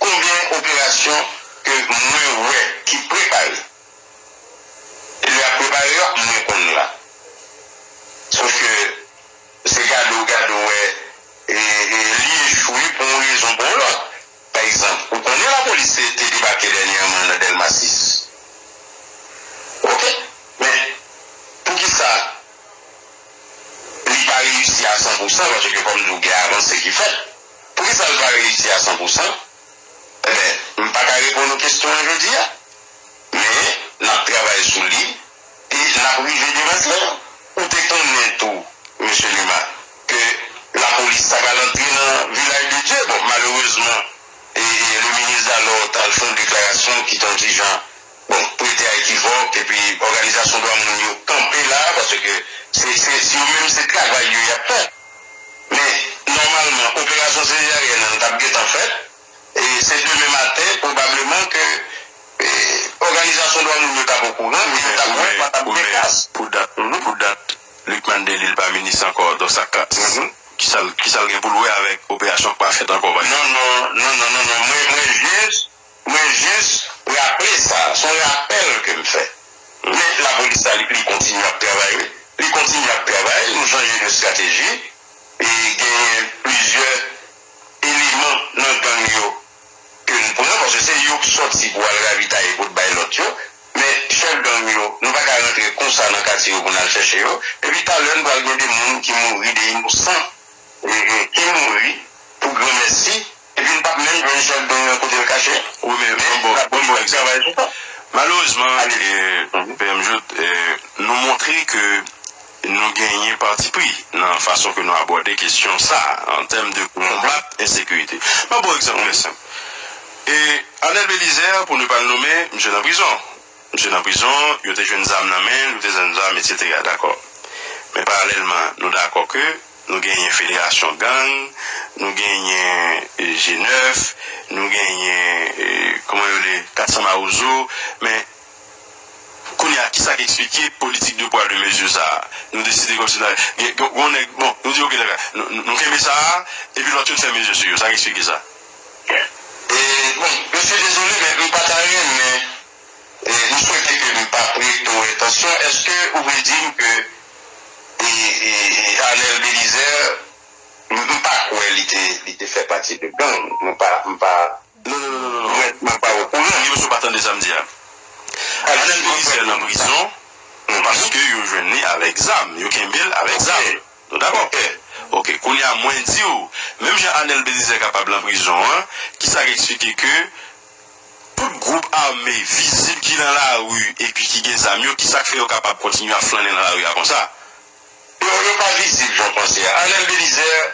konbyen operasyon ke mwen wè ki prepare. E lè y ap prepare yo, mwen konn la. Sòf ke se gade w gade w wè, e, e, li echwe pou yon rezon pou yon lòt. Pa egzanp, ou konnen lapolis te, te debake dènyèman nan Dèlma sis. Oke? Men, poukisa li pa reyisi a san pou san, paske kòm di w gen avanse ki fèt. Poukisa l pa reyisi a san pou san? Enben, m pa ka reponn ou kesyon an jodi a. Men, n ap travay sou li, e n ap rive demantle l. Ou te konnen tou, mesye Lima, ke lapolis ta pral antre nan Vilaj de Dye. Bon, malerezman, e, e, le minis dalò t al fè yon deklarasyon ki t on ti jan Bon, prete a ekivòk, epi òganizasyon dwa moun yo kanpe la, paske se, se, se yo menm, se travay yo y ap fè. Men, nòmalman, operasyon sezaryèn nan t ap gentan fèt, e se demen maten, pwobableman, ke, e, òganizasyon dwa moun yo t ap okouran, men yo t ap wè pa t ap gen kras. Pou dat, pou dat, Lucmane Delille pa minis ankò, donk sa ka, kisa l, kisa l gen pou l wè avèk operasyon k pa fèt ankò, pa egzanp? Non, non, non, non, non, non. Mwen, mwen jis Mwen jis raple sa, se yon rapèl ke m fè. Men lapolis la, li, li kontinye ap travay, wi. Li kontinye ap travay, nou chanje de estrateji, e genyen plizyè eleman nan gang yo ke n pran, paske se yo k sòti pou al ravitaye, pou t bay lòt yo. Men chèf gang yo, nou pa ka rantre konsa nan katye yo pou n al chèche yo. Epi talè, n pral gen de moun ki mouri, de inosan e, e, ki mouri pou granmèsi, epi n p ap menm jwenn chèf gang nan kote l kache. Wi, men, men bon, bon, bon, bon egzanp. Malerezman, e, P M Jouthe, e, nou montre ke nou genyen patipri nan fason ke nou abòde kesyon sa a, an tèm de konbat ensekirite. M ap ba w egzanp trè senp. E, Arnel Belizaire, pou ne pa l nome, misye nan prizon. Misye nan prizon, yo te jwenn zam nan men l, yo te jwenn zam, etsetera. Dakò. Men paralèlman, nou dakò ke nou genyen federasyon gang, nou genyen, e, G nèf, nou genyen, e, kòman yo rele, kat san Mawozo, men kounye a, kisa k eksplike politik de pwa de mezi sa a? Nou deside kòmsi nan, gen, gen, gen nèg, bon, nou di, oke, dakò, nou, nou, nou kenbe sa a, epi lòt yo n fè mezi sou yo. Sa k eksplike sa? Je suis désolé, men m pa ta renmen, e, m swete ke m pa prete w entansyon. Èske ou vle di m ke, e, e, e, Arnel Belizaire, m, m pa kwè li te, li te fè pati de gang. Mwen pa, m pa, Non, non, non, non, non. Mwen, mwen pa okouran. Gen moun ki pa tande sa m di a. Arnel Belizaire nan prizon, paske yo jwenn li avèk zam, yo kenbe l avèk zam. Nou dakò? Ok. Kounye a, mwen di w, menm jan Arnel Belizaire kapab nan prizon an, kisa k eksplike ke tout gwoup ame vizib ki nan lari epi ki gen zam yo, kisa k fè yo kapab kontinye ap flannen nan lari a konsa? Yo, yo pa vizib jan w panse a. Arnel Belizaire,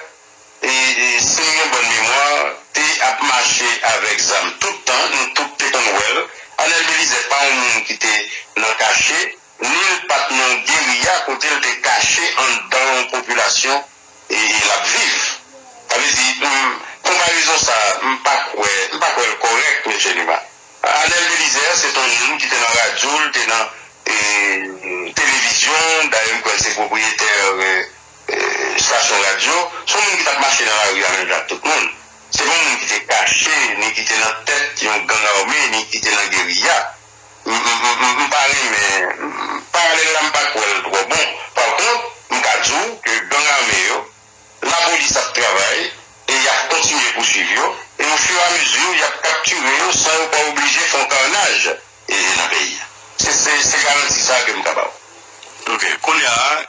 e, e, si m gen bòn memwa, te ap mache avèk zam tout tan, nou tout te konn wè l. Arnel Belizaire pa yon moun ki te nan kache, ni l pa t nan yon geriya kote l te kache anndan yon popilasyon e, e l ap viv. Sa vle di, m, konparezon sa, m pa kwè, m pa kwè l kòrèk, mesye Numa. Arnel Belizaire, se t on moun ki te nan radyo, l te nan, e, televizyon, dayè m kwè l se pwopriyetè, e, e, estasyon radyo. Se yon moun ki t ap mache nan lari a menm jan ak tout moun. Se pa yon moun ki te kache, ni ki te nan tèt yon gang ame, ni ki te nan geriya. M, m, m, m, m pa renmen, m, paralèl la, m pa kwè l twò bon. Pa kont, m ka di w ke gang ame yo, lapolis ap travay e y ap kontinye pouswiv yo, e ofiramezu, y ap kaptire yo san yo pa oblije fè yon kannaj, e, nan peyi a. Se, se, se garanti sa a ke m ka ba w. Ok, kounye a,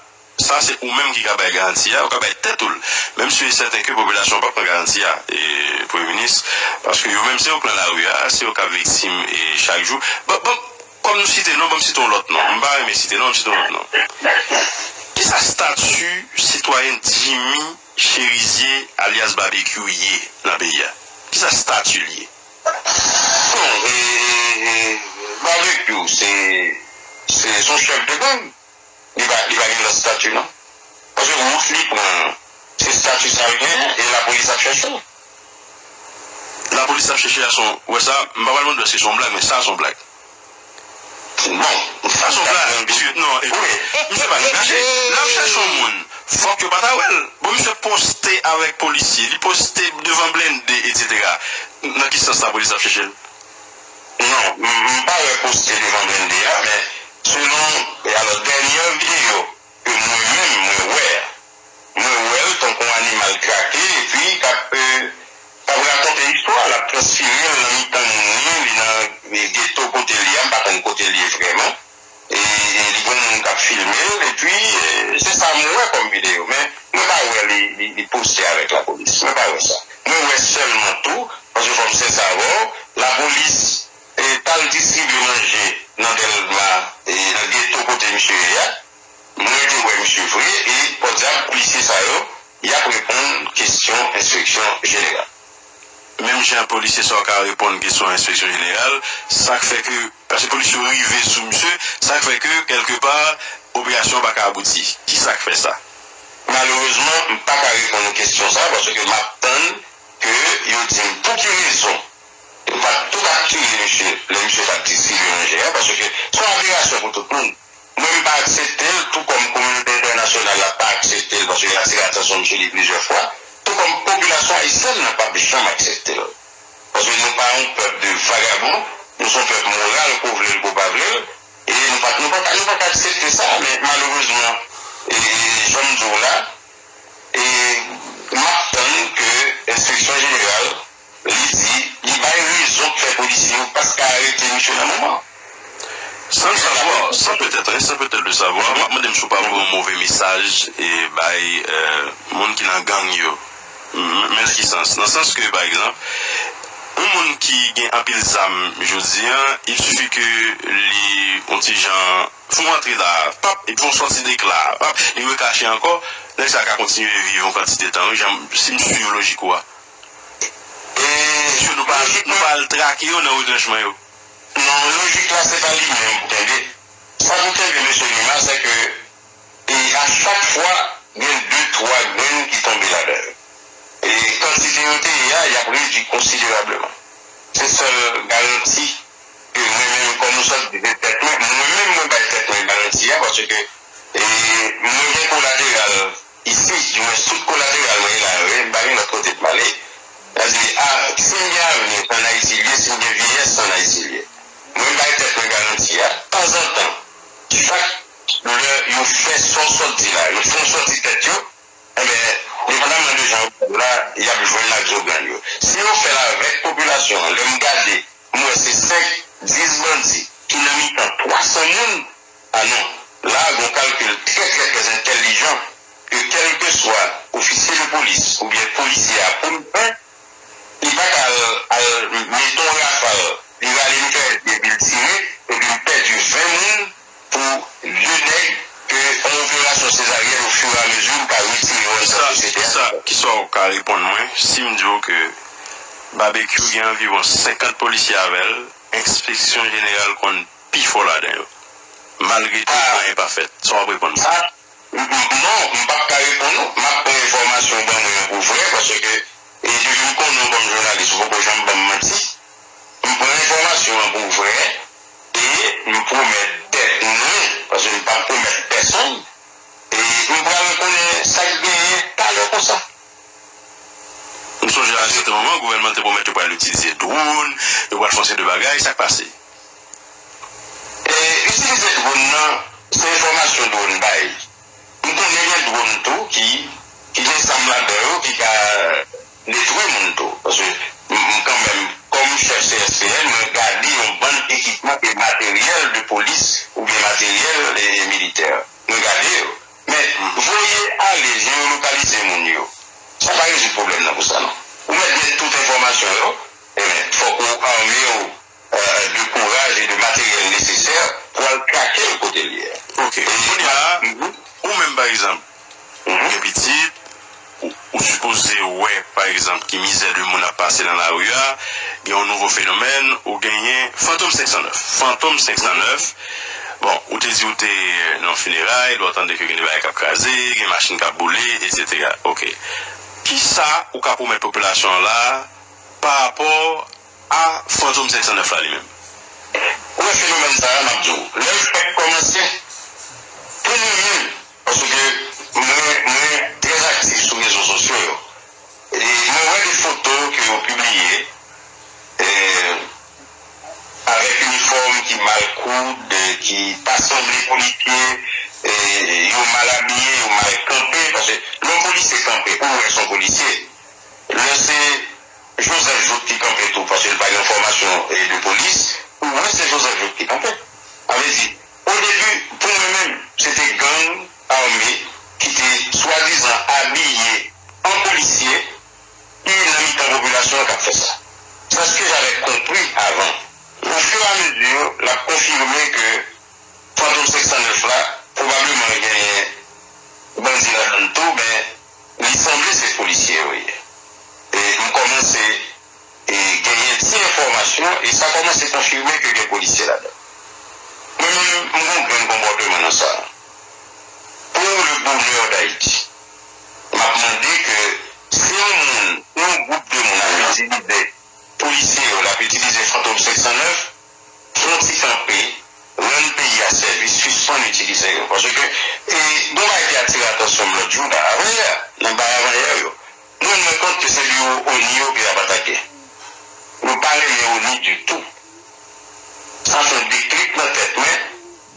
sa se ou menm ki ka bay garanti a, ou ka bay tèt ou l. Menm si e sèten ke popilasyon an p ap pran garanti a, e, Premye Minis, paske yo menm se yo k nan lari a, se yo k ap viktim, e, chak jou. Bon, bon, kòm nou site non, ban m site yon lòt non. M pa renmen site non, ban m site yon lòt non. Kisa stati sitwayen Jimmy Cherizier, alyas Babekyou, ye nan peyi a? Kisa stati l ye? Bon, e, e, e, Babekyou, se, se, se yon chèf de gang. Li pa, li pa gen lòt stati, non. Paske wout li pran an, se stati sa l genyen, e lapolis ap chèche l. Lapolis ap chèche a se yon, ou wè sa, m pa pral mande w èske se yon blag, men sa se yon blag. Bon, sa se yon blag, piske, non, e, wi, misye pa nan kache. Lè ap chèche yon moun, fòk yo pa ta wè l. Bon, misye poste avèk polisye, li poste devan blende, etsetera. Nan ki sans lapolis ap chèche l? Non, m, m pa wè poste devan blende a, men selon, e alò, dènyè videyo ke mwen menm mwen wè a, mwen wè l tankou yon animal trake, epi k ap, e, k ap rakonte istwa, l ap transpire l nan mitan moun li, li nan, e, geto kote l ye a, m pa konn kote l ye vrèman. E, e li gen moun k ap filme l, epi, e, se sa m wè kòm videyo, men mwen pa wè li, li, li poste avèk lapolis, mwen pa wè sa. Mwen wè sèlman tou, paske fò m sensè avè w, lapolis, e, t al distribye manje nan Dèlma, e, nan geto kote misye ye a. Mwen te wè misye vre, e pòdyab polisye sa yo, y ap reponn kesyon enspeksyon jeneral. Menm jan polisye sa yo ka reponn kesyon enspeksyon jeneral, sa k fè ke, paske polis yo rive sou misye, sa k fè ke, kèlkepa, operasyon an pa ka abouti. Kisa k fè sa? Malerezman, m pa ka reponn ou kesyon sa, paske m ap tann ke yo di m pou ki rezon yo pa t tou kaptire misye lè misye t ap distribye manje a, paske se yon aberasyon pou tout moun. Mwen, m pa aksepte l, tou kòm kominote entènasyonal la pa aksepte l, paske l atire atansyon misye li plizyè fwa, tou kòm popilasyon ayisyèn nan p ap janm aksepte l. Paske nou pa yon pèp de vagabon, nou se yon pèp moral, ke w vle l, ke w pa vle l, e nou pa, nou pa, nou pa ka aksepte sa, men malerezman, e, e, jan m di w la, e m ap tann ke enspeksyon jeneral, li di, li bay rezon k fè polisye yo pa t ka arete misye nan moman. Sans le savoir, sans peut-être, hein, sans peut-être le savoir, m ap mande m si w pa voye yon move mesaj e bay, euh, moun ki nan gang yo. M-, men nan ki sans? Nan sans ke, pa egzanp, yon moun ki gen anpil zam jodi a, il suffit ke li yon ti jan fè yon antre la, pap, epi yon sòti dekla, pap, li rekache ankò, nèg sa ka kontinye viv yon kantite tan, wi, jan, si m swiv lojik ou a. E, piske nou pa, nou pa al trake yo nan retranchman yo. Non, lojik la, se pa li menm pou kenbe. Sa pou kenbe, mesye Numa, se ke, e, a chak fwa, gen de, twa grenn ki tonbe ladan yo. E kantite yo te ye a, y ap redui konsiderableman. Se sèl garanti ke mwen menm, kòm ou sot di, se tèt mwen, mwen menm, mwen bay tèt mwen garanti a, paske, e, mwen gen kolateral isi, dimwens tout kolateral mwen la yo, e m pa gen lòt kote pou m ale. Sa di, a, si m gen avni, se ann Ayiti l ye, si m gen yon sòti la, yo fè yon sòti tèt yo, enben, depandamman de jan yo fè l la, y ap jwenn ak zo gang yo. Si yo fè l avèk popilasyon an, lè m gade, m wè se senk, dis bandi ki nan mitan twa san moun, a non, la, gon kalkil trè, trè, trè entèlijan ke kèlkeswa ofisye de polis oubyen polisye a pou l fè, li pa ka al, al mete yon rafal, li rale mitrayèt li epi l tire, epi l pèdi ven moun pou de nèg ke yon operasyon sezaryèn ofiramezi ou ka retire yo anndan sosyete a. Kisa, kisa w ka reponn mwen si m di w ke Babekyou gen anviwon senkant polisye avè l, enspeksyon jeneral konn pi fò ladan yo? Malgre tou, anyen pa fèt. Sa w ap reponn mwen? M, m, non, m p ap ka reponn ou. M ap pran enfòmasyon w ban mwen an pou vrè, paske, e, depi m konnen w kòm jounalis, ou poko janm ban m manti. M pran enfòmasyon an pou vrè, e m pwomèt tèt mwen, paske m p ap pwomèt pèsonn, e m pral konnen sa k genyen talè konsa. M sonje a sèten moman, gouvènman te pwomèt yo pral itilize dwòn, yo pral fè yon seri de bagay, sa k pase? E, itilize dwòn nan, se enfòmasyon dwòn bay. M konnen gen dwòn tou ki, ki gen zam ladan yo, ki ka detwi moun tou. Paske m, m kanmenm, kòm chèf C S P N, mwen gade yon bann ekipman e materyèl de polis oubyen materyèl, e, militè. Mwen gade yo. Men, voye ale, jeyolokalize moun yo, sa pa rezoud pwoblèm nan konsa, non. Ou mèt gen tout enfòmasyon yo, e men, fòk ou ame w, e, de kouraj e de materyèl nesesè pou al trake l kote l ye a. Ok. E, kounye a, ou menm, pa egzanp, ou gen pitit, ou, ou sipoze wè, pa egzanp, ki mizè de moun ap pase nan lari a, gen yon nouvo fenomèn, ou genyen Fantom senk san nèf. Fantom senk san nèf, bon, ou te di ou te nan yon fineray, lè w tande ke gen de bagay k ap kraze, gen machin k ap boule, etsetera. Ok. Kisa ou ka pwomèt popilasyon an la pa rapò a Fantom senk san nèf la li menm? Ou wè fenomèn sa a, m ap di w, lè l fèk kòmanse, pou mwen menm, paske mwen, mwen trè aktif sou rezo sosyo yo, e mwen wè de foto ke yo pibliye, e, avèk inifòm ki mal koud, ki pa sanble polisye, e, yo mal abiye, yo mal kanpe, paske lè yon polisye kanpe, ou wè se yon polisye. Lè se Joseph Jouthe ki kanpe tou, paske l pa gen fòmasyon, e, de polis, ou wè se Joseph Jouthe ki kanpe. Sa vle di, o debi, pou mwen menm, se te gang ame ki te swadizan abiye an polisye ki nan mitan popilasyon an k ap fè sa. C'est ce que j'avais compris avant. Au fur et à mesure, l ap konfime ke Fantom senk san nèf la, pwobableman genyen bandi ladan l tou, men li sanble se polisye yo ye. E m kòmanse, e, genyen ti enfòmasyon, e sa kòmanse konfime ke gen polisye ladan. Mwen menm, m gon grenn konpòteman nan sa. Pour le bonheur d'Haïti, m ap mande ke si yon moun, yon gwoup de moun ap itilize polisye yo, l ap itilize Fantom senk san nèf, fè yon ti kanpe, rann peyi a sèvis, sispann itilize yo. Paske, e, gon bagay ki atire atansyon m lòt jou la, avanyè, nan bagay avanyè yo. Nou rann mwen kont ke se biwo ONI yo ke y ap atake. Yo pa renmen ONI ditou. Sa fè yon deklik nan tèt mwen.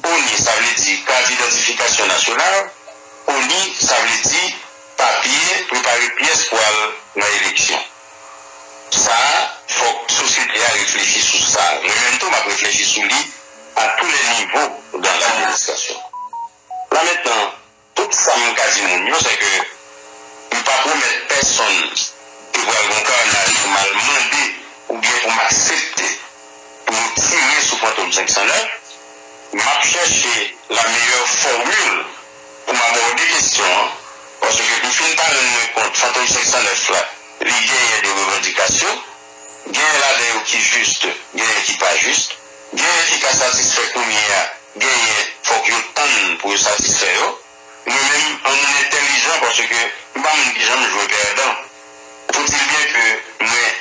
ONI, sa vle di Kat Idantifikasyon Nasyonal. ONI, sa vle di papye prepare pyès pou al nan eleksyon. Sa a, fòk sosyete a reflechi sou sa. Mwen menm tou, m ap reflechi sou li à tous les niveaux dans l'administration. La mentnan, tout sa m ka di moun yo, se ke m pa pwomèt pèsonn ke pral gon kanal pou m al mande oubyen pou m aksepte pou yo tire sou Fantom senk san nèf. M ap chèche la meilleure formule pou m abòde kesyon an, paske m fin pa rann mwen kont Fantom senk san nèf la, li genyen de revandikasyon, genyen ladan yo ki jis, genyen ki pa jis, genyen ki ka satisfè kounye a, genyen fòk yo tann pou yo satisfè yo. Mwen menm, an moun entèlijan, paske m pa moun ki janm jwe pèdan. Faut-il bien que mwen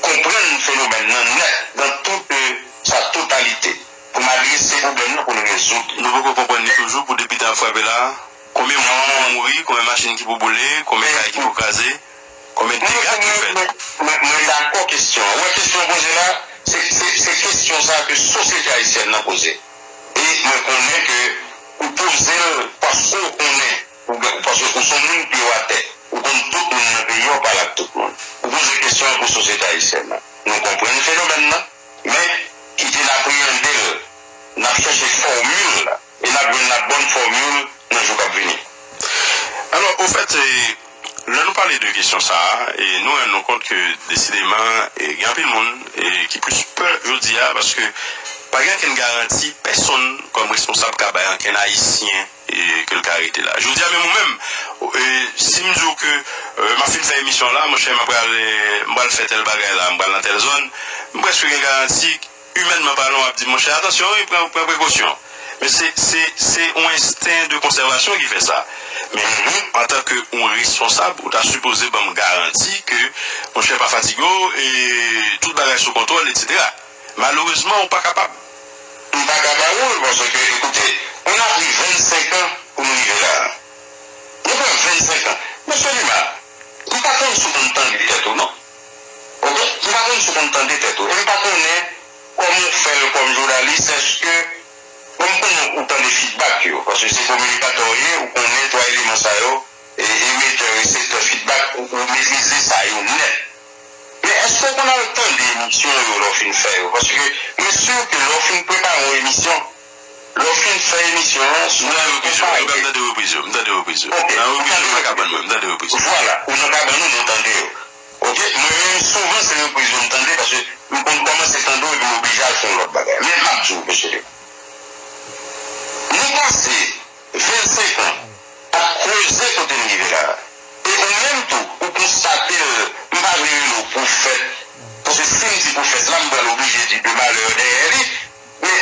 konprann fenomèn nan nèt, dans toute sa totalité, pou m adrese pwoblèm nan, pou n rezoud li. Nou poko konprann li toujou pou depi ta frape la. Konbyen moun ki pou mouri, konbyen machin ki pou boule, konbyen kay ki pou kraze, konbyen dega ki fèt. Mwen, mwen, mwen dakò kesyon an. Ou wè kesyon w poze la, se, se, se kesyon sa ke sosyete ayisyèn nan poze. E mwen konnen ke ou poze l paske w konnen, ou gen, paske ou se yon moun pye w atè, ou konn tout moun nan peyi a, ou pale ak tout moun. Ou poze kesyon an pou sosyete ayisyèn nan. Nou konprann fenomèn nan, men kite n apreyande l, n ap chèche fòmil la, e n ap jwenn labòn fòmil nan jou k ap vini. Alò, ofèt, e, lè nou pale de kesyon sa a, e nou rann nou kont ke desideman, e, gen anpil moun, e, ki plis pè jodi a, paske pa gen ankenn garanti pèsonn kòm responsab ka bay ankenn Ayisyen, e, ke l ka rete la. Jodi a, menm ou menm, e, si m di w ke, e, m ap fin fè emisyon la, monchè, m ap pral, e, m pral fè tèl bagay la, m pral nan tèl zòn, m prèske gen garanti, imènman palan, w ap di, monchè, atansyon, wi, pran, pran prekosyon. Men se, se, se yon ensten de konsèvasyon ki fè sa. Men ou, antanke yon responsab, ou ta sipoze ban m garanti ke, monchè, pa fatige w, e tout bagay sou kontwòl, etsetera. Malerezman, ou pa kapab. M pa ka ba ou l, paske, ekoute, nou ap viv vennsenk an pou nou rive la a. Nou pran vennsenk an. Mesye Lima, m pa konn si w konn tande tèt ou, non. Oke? M pa konn si w konn tande tèt ou. E m pa konnen kòman w fè l kòm jounalis, èske, bon, m konnen ou tande feedback yo, paske se kominikatè w ye, ou konnen twa eleman sa yo, e, emetè, reseptè, feedback, ou, ou metrize sa yo nèt. Men èske w konn al tande emisyon yo lè w fin fè yo? Paske mwen si ke lè w fin prepare yon emisyon, lè w fin fè emisyon an, si w konpare. M tande repriz yo, m tande repriz yo, m tande repriz yo. Ok, nan repriz yo, m nan kabann mwen, m tande repriz yo. Vwala, ou nan kabann ou, men w tande yo. Ok, mwen menm, souvan, se repriz yo m tande, paske m konn kòmanse tande w, epi m oblije al fè yon lòt bagay. Men m ap di w, mesye, nou pase vennsenk an ap koze kote n rive la a. E ou menm tou, ou konstate l, m pa vle rele w pwofèt, paske si m di pwofèt la, m pral oblije di de malè dèyè li. Men,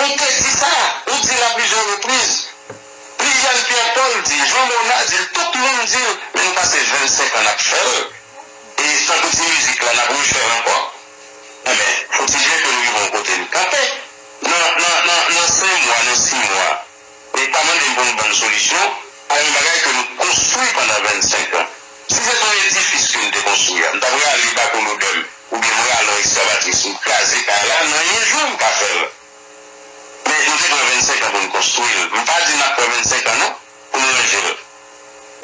ou te di sa, ou di l a plizyè repriz. Liliane Pierre Paul di l, Jean Mona di l, tout moun di l, men nou pase vennsenk an n ap fè l. E tankou ti mizik la, n ap refè l ankò. Enben, fòtidyè ke nou rive yon kote n kanpe. Nan, nan, nan, nan senk mwa, nan sis mwa, e pa mande m pou nou ban n solisyon a yon bagay ke nou konstwi pandan vennsenk an. Si se t yon edifis ke m te konstwi a, m t ap rale bakolodè m, oubyen m rale yon ekskavatris, m kraze kay la, nan yon jou m ka fè l. Men nou te pran vennsenk an pou n konstwi l. M pa di n ap pran vennsenk an non, pou n ranje l.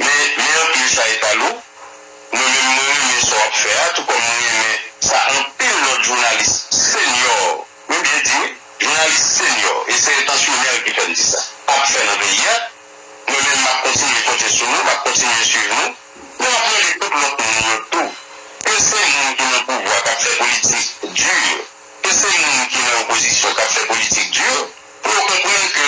Men, men anpil chay pa lou, mwen menm mwen renmen sa w ap fè a, tou kòm mwen renmen sa anpil lòt jounalis senyò, mwen byen di wi, jounalis senyò, e se entansyonèl ki fè m di sa, ap fè nan peyi a. Mwen menm, m ap kontinye konte sou nou, m ap kontinye swiv nou. Men m ap mande tout lòt moun yo tou, ke se moun ki nan pouvwa k ap fè politik di, ke se moun ki nan opozisyon k ap fè politik di, pou yo konprann ke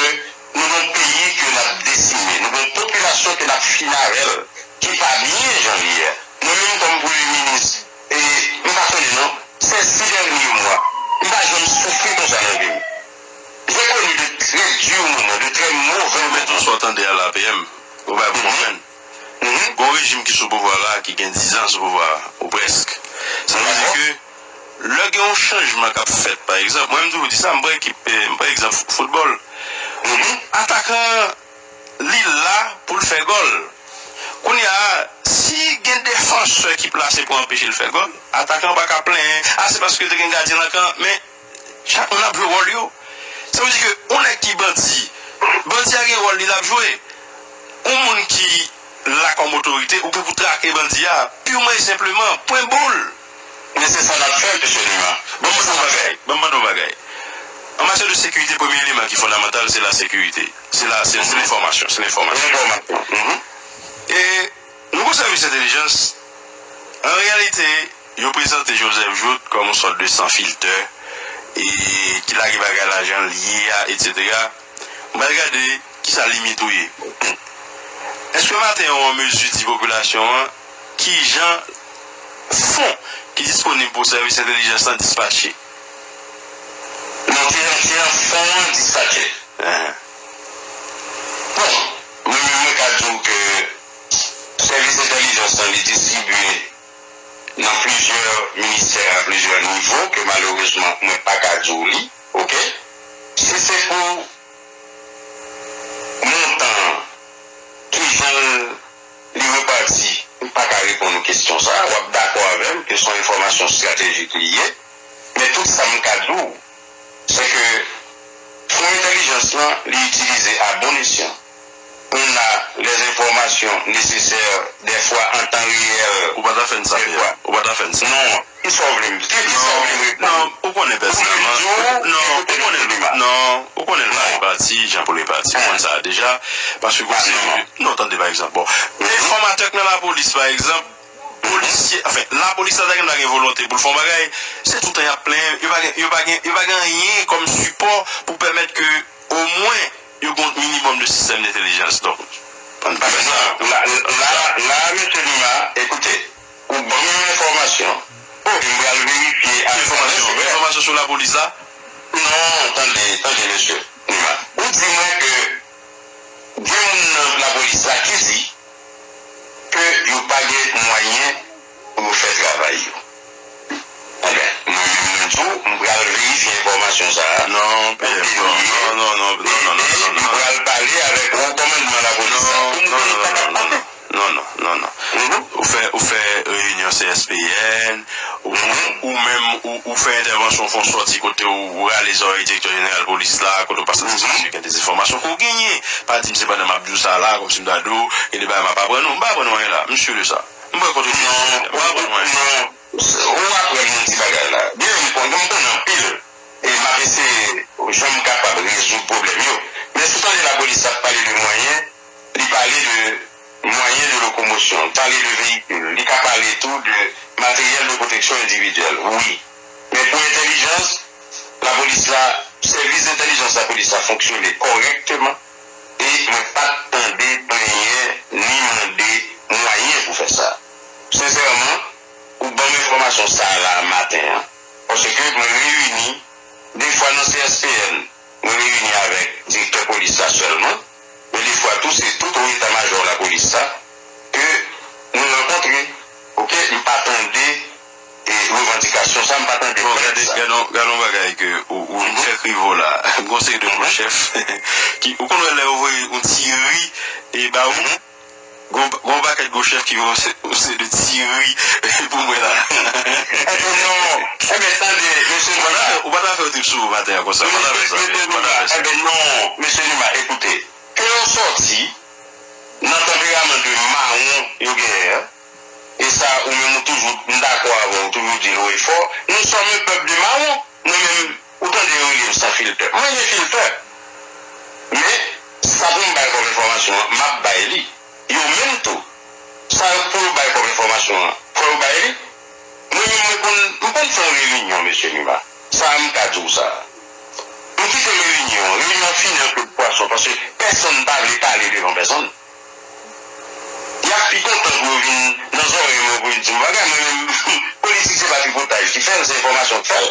nou gon peyi ke n ap desime, nou gon popilasyon ke n ap fini avè l, ki pa byen jan l ye a. Mwen menm kòm premye minis, e m pa konnen non, se sis dènye mwa, m pa janm soufri konsa nan vi m. J'ai connu de très durs moments, de très mauvais moments. Ou mete yon sa w tande a la, P M, ou pa konprann. Gon rejim ki sou pouvwa la, ki gen diz an sou pouvwa a, ou prèsk. Sa vle di ke lè gen yon chanjman k ap fèt, pa egzanp, mwen m toujou di sa, m pran ekip, eh, m pran egzanp foutbòl. Atakan an, li la pou l fè gòl. Kounye a, si gen defansè ki plase pou anpeche l fè gòl, atakan an pa ka plenyen, a, se paske te gen gadyen nan kan, men chak moun ap jwe wòl yo. Sa vle di ke yon nèg ki bandi, bandi a gen wòl li l ap jwe. Yon moun ki la kòm otorite, ou gen pou trake bandi a, pirman e senpleman, pwen boul. Men se sa n ap fè, mesye Lima. Ban m mande w yon bagay, ban m mande w yon bagay. An matyè de sekirite, premye eleman ki fondamantal, se la sekirite. Se la, se, se lenfòmasyon, se lenfòmasyon. Lenfòmasyon. E nou gon sèvis entèlijans, an reyalite, yo prezante Joseph Jouthe kòm yon sòt de san filtè, e ki lage bagay la jan l ye a, etsetera. M pral gade kisa limit ou ye. Èske maten an ou an mezi di popilasyon an kijan fon ki disponib pou sèvis entèlijans lan dispache? Non, kijan, kijan fon an dispache? Enhen. Bon, mwen menm mwen ka di w ke sèvis entèlijans lan li distribye nan plizyè ministè a plizyè nivo ke malerezman mwen pa ka di w li, oke? Si se pou montan an, kijan li repati, m pa ka reponn ou kesyon sa a. W ap dakò avè m ke se yon enfòmasyon estratejik li ye. Men tout sa m ka di w, se ke Fon entèlijans lan, li itilize a bon esyan. On a les informations nécessaires, des fois en temps réel. Ou pa ta fè n sa, Pierre. Ou pa ta fè n sa. Non, kisa w vle m, kisa w vle m reponn? Non, ou konnen pèsonèlman. Non, ou konnen, non, ou konnen l pa repati, jan pou l repati, ou konn sa deja. Paske, non, tande, pa egzanp, bon, enfòmatè k nan lapolis, pa egzanp, polisye, anfen, lapolis la ta gen, ta gen volonte pou l fè yon bagay, se toutan y ap plenyen, yo pa gen, yo pa gen, yo pa gen anyen kòm sipò pou pèmèt ke omwen yo gen yon minimòm de sistèm de entèlijans. Donk, ann pa fè sa. La, la, la, mesye Nima, ekoute, ou ban m yon enfòmasyon, epi m pral verifye avèk. Enfòmasyon, enfòmasyon sou lapolis la? Non, tande, tande, mesye Nima. Ou di mwen ke gen moun nan lapolis la ki di ke yo pa gen mwayen pou yo fè travay yo. Enben, mwen menm, mwen tou, m pral verifye enfòmasyon sa a. Non, Pierre, non, non, non, non, non, non, non, non, non, non. M pral pale avèk wo kòmandman lapolis la pou m konnen sa k ap pase. Non, non, non, non. Ou fè, ou fè reyinyon C S P N, ou, ou menm, ou, ou fè entèvansyon, w fè yon sòti kote w rale zòrèy direktè jeneral polis la, kote w pa satisfè gen de enfòmasyon ke w genyen. Pa di m se pandan m ap di w sa la, kòmsi m ta di w, gen de bagay m ap aprann ou, m pa aprann ou anyen la, m si de sa. M pran kont ou, m pa aprann ou anyen. Non, ou aprann m yon ti bagay la. Byen, m konnen, m konnen anpil. E m ap eseye, jan m kapab, rezoud pwoblèm yo. Men si w tande lapolis ap pale de mwayen, li pale de mwayen de lokomosyon, li pale de veyikil, li ka pale tou de materyèl de pwoteksyon endividyèl, wi. Men pou entèlijans, lapolis la, sèvis entèlijans lapolis la fonksyone kòrèkteman, e mwen pa t tande plenyen ni mande mwayen pou fè sa. Sensèman, ou ban m enfòmasyon sa a la maten an, paske mwen reyini de fwa nan C S P N, mwen reyini avèk direktè polis la sèlman, men de fwa tou, se tout wo eta majò lapolis la ke nou rankontre. Oke, m pa tande, e, revandikasyon sa, m pa tande plent sa. Bon, gade, gade yon, gade yon bagay ke ou, ou fè Krivo la. Gon seri de gwo chèf ki, ou konn wè lè yo voye yon ti ri e ba ou, gon, gon pakèt gwo chèf ki voye yon se, yon seri de ti ri pou mwen la. Enben non, enben tande, mesye Nima. Ou pa ta fè, ou pa ta fè yon trip sou ou maten an konsa, ou pa ta fè sa, ou pa ta fè sa. Enben non, mesye Nima, ekoute, ke yo sòti nan tanperaman de mawon yo genyen an, e sa, ou menm, ou toujou, m dakò avè w, ou toujou di l wo e fò, nous sommes un peuple de marrons. Mwen menm, ou tande yo rele m san filtè. Mwen gen filtè. Men, sa pou m bay kòm enfòmasyon an, m ap bay li. Yo menm tou, sa yo pou yo bay kòm enfòmasyon an, fò yo bay li. Mwen menm, mwen konn, m konn fè yon reyinyon, mesye Nima. Sa a m ka di w sa a. M kite reyinyon an, reyinyon an fini an kou de pwason, paske pèsonn pa vle pale devan pèsonn. Y ap pi kontan pou yo vin nan zòrèy mwen pou yo di m bagay. Mwen menm, politik se pa tripotaj ki fè l, se enfòmasyon k fè l.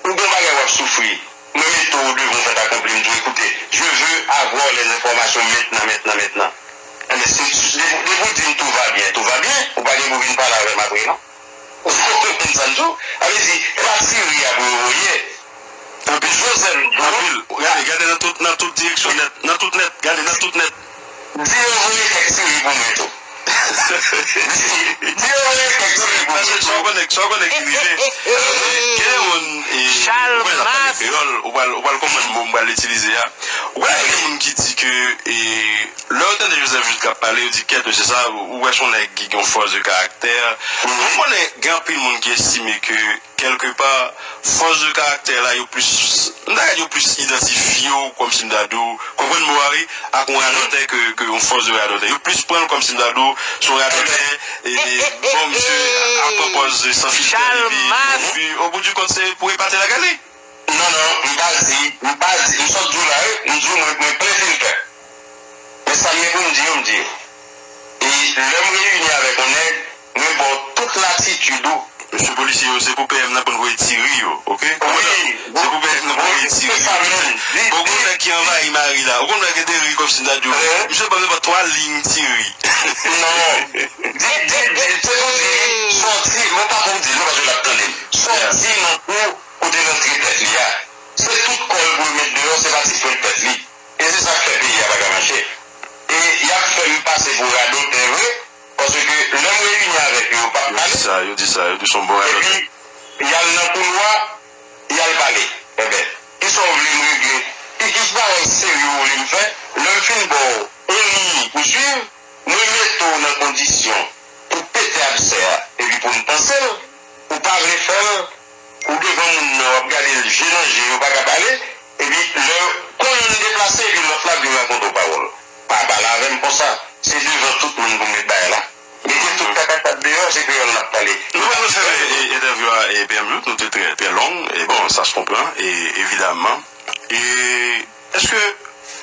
Ou gen yon bagay w ap soufri, mwen mete w devan yon fait accompli, m di w, écoutez, je veux avoir les informations maintenant, maintenant, maintenant. Enben, se, depi, depi w di m tout va bien, tout va bien, ou pa gen pou vin pale avè m apre, non. Ou konprann sa m di w? Sa vle di, e pa ti ri a pou yo voye. Anpil. Joseph Joe. Anpil. Gade, gade nan tout, nan tout direksyon nèt. Nan tout nèt. Gade nan tout nèt. Di yo voye kèk ti ri pou mwen tou. Di, di yo voye kèk ti ri pou mwen tou. Sa w konnen, sa w konnen ki rive. Gen yon moun, e, ou pral ap pale kreyòl, ou pral, ou pral konprann mo m pral itilize a. Ou konnen gen moun ki di ke, e, lè yo tande Joseph Jouthe k ap pale, yo di, kèt, mesye sa, ou wè se yon nèg ki gen yon fòs de karaktè. Ou konnen gen anpil moun ki estime ke, kèlkepa, fòs de karaktè la, yo plis, m ta ka di yo plis idantifye w, kòmsi m ta di w, konprann mo a, wi, ak yon radòtè ke, ke yon fòs de radòtè. Yo plis pran l kòmsi m ta di w, se yon radòtè, e, bon, misye ap pran pòz san filtè, epi, epi, o bout di kont, se pou epate l ak li. Non, non, m pa di, m pa di, m sot di w la, wi, m di w mwen, mwen plen filtè. Men sa m gen pou m di yo, m di yo. E lè m reyini avèk yon nèg, mwen ba w tout latitid ou. Mesye polisye yo, se pou P M nan pou n voye ti ri yo, oke? Wi, se pou P M nan pou voye ti ri yo. Bon, gon nèg ki anvayi Mari la. Ou konn wè gen de ri kòmsi m ta di w, misye ban m nenpòt twa liy ti ri. Non. Di, di, di, se pou di, sòti, mwen pa pou m di l non, paske l ap tande m. Sòti nan kou kote l antre tèt li a. Se tout kò l pou l met deyò, se pa ti pwent tèt li. E se sa k fè peyi a pa ka mache. E y ap fè m pase pou radòtè vre, paske lè m reyini avèk yo, yo p ap pale. Yo di sa, yo di sa, yo di s on bon radòtè. Epi, y al nan koulwa, y al pale. Enben, kisa w vle m regle? Ki Ki bagay serye w vle m fè? Lè m fin ba w yon liy pou swiv, mwen mete w nan kondisyon pou pete absè a, epi pou n panse l, ou pa vle fè l, ou devan moun nan, w ap gade l je nan je, yo pa ka pale, epi lè kon youn deplase, epi lòt la vin rakonte w pawòl. Pa pale avè m konsa, se devan tout moun pou m met bagay la. Mete tout kaka sa deyò, se kreyòl n ap pale. Nou pa vle fè, e, entèvyou a, e, P M Jout, nou te trè, trè long, e bon, sa se konpran, e, evidaman. E, èske,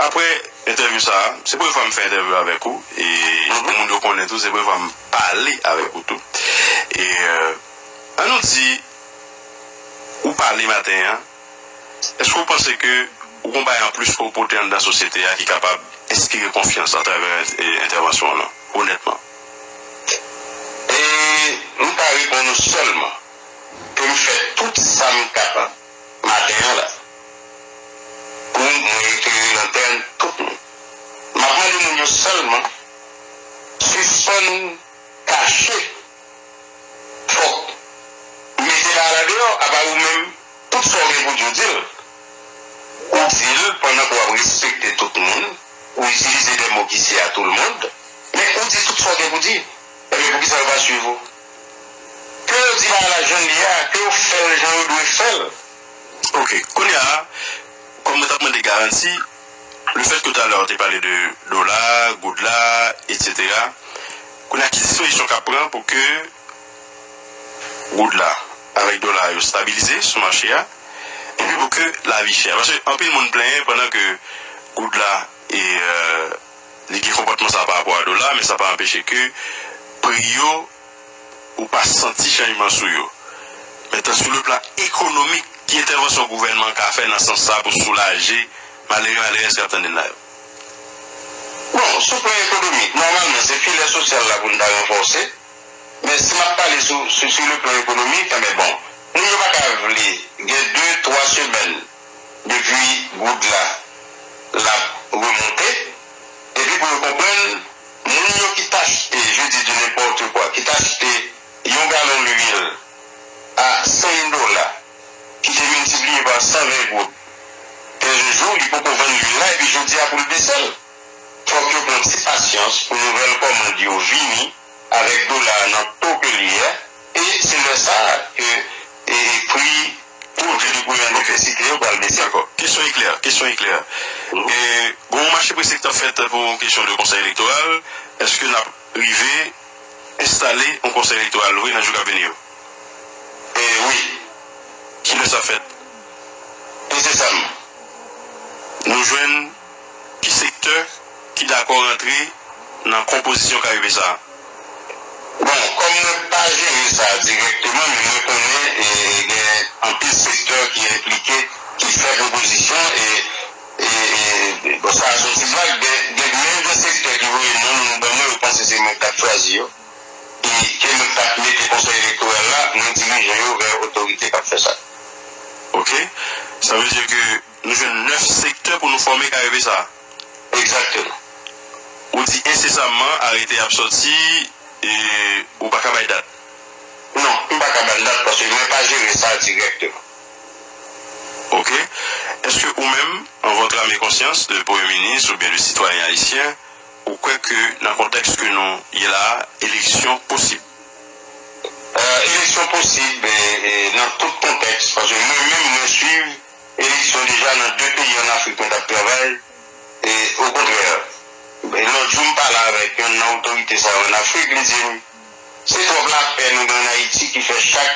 apre entèvyou sa a, se premye fwa m fè entèvyou avèk ou, e pou moun yo konnen tou, se premye fwa m pale avèk ou tou. E, e, an nou di, ou pale maten an, èske w panse ke ou gon bagay anplis ke w pote anndan sosyete a ki kapab enspire konfyans atravè, e, entèvansyon w lan, onètman? E m ka reponn ou sèlman ke m fè tout sa m kapab maten an la pou mwen eklere lantèn tout moun. M ap mande moun yo sèlman sispann kache. Fòk mete bagay la deyò, apa ou menm, tout sa w gen pou di w di l. Ou di l pandan ke w ap respekte tout moun, ou itilize de mo ki se à tout le monde, men ou di tout sa w gen pou di. Ebyen, poukisa yo pa swiv ou? Ke yo di bagay la jan l ye a, ke yo fè l jan yo dwe fè l. Ok, kounye a, kòm mwen t ap mande garanti, le fait que talè w te pale de dola, goud la, etsetera, kounye a, ki dispozisyon k ap pran pou ke goud la avèk dola yo stabilize sou mache a, epi pou ke lavi chè? Paske anpil moun plenyen pandan ke goud la e, euh, li gen konpòtman sa pa rapò a dola, men sa pa anpeche ke pri yo ou pa santi chanjman sou yo. Men tan sou le plan ekonomik, ki entèvansyon gouvènman an ka fè nan sans sa pou soulaje malere malerèz k ap tande n la yo? Bon, sou plan ekonomik, nòmalman, se filè sosyal la pou n ta ranfòse. Men si m ap pale sou, sou, sou le plan ekonomik, enben bon, moun yo pa ka vle gen de, twa semèn depi goud la, l ap remonte. Epi pou yo konprann, moun yo ki t achte, je dis du n'importe quoi, ki t achte yon galon lwil a senk dola, ki te miltipliye pa san ven goud, kèz jou, li poko vann lwil la, epi jodi a pou l bese l. Fòk yo pran ti pasyans pou nouvèl kòmand yo vini avèk dola a nan to ke l ye a, e se lè sa a ke, e, e pri pwodui de premyè nesesite yo pral bese. Dakò. Kesyon e klè. Kesyon e klè. Mhm. E, gon mache prese ki t ap fèt pou kesyon de konsèy elektoral. Èske n ap rive enstale yon konsèy elektoral vre nan jou k ap vini yo? E wi. Kilè sa fèt? Ensesamman. Nou jwenn ki sektè ki dakò rantre nan konpozisyon K V P sa a? Bon, kòm mwen pa jere sa dirèkteman, men mwen konnen, e, gen anpil sektè ki enplike, ki fè pwopozisyon, e, e, e, bon, sa a se yon ti blag, gen, gen menm de sektè ki voye non nou ban mwen, yo panse se mwen k t ap chwazi yo. E ke mwen t ap mete konsèy elektoral la, mwen dirije yo vè otorite k ap fè sa. Ok. Sa vle di ke nou jwenn nèf sektè pou nou fòme K V P sa a? Egzakteman. Ou di ensesamman, arete ap sòti, e ou pa ka bay dat? Non, m pa ka bay dat paske mwen pa jere sa dirèkteman. Ok. Èske ou menm, en votre âme et conscience de premye minis oubyen de sitwayen ayisyen, ou kwè ke nan kontèks ke nou ye la a, eleksyon posib? Euh, eleksyon posib, e, e, nan tout kontèks, paske mwen menm, mwen swiv eleksyon deja nan de peyi ann Afrik mwen t ap travay, e, okontrè, e, lòt jou m pale avèk yonn nan otorite sa yo ann Afrik, li di m, se twòp lapè nou gen ann Ayiti ki fè chak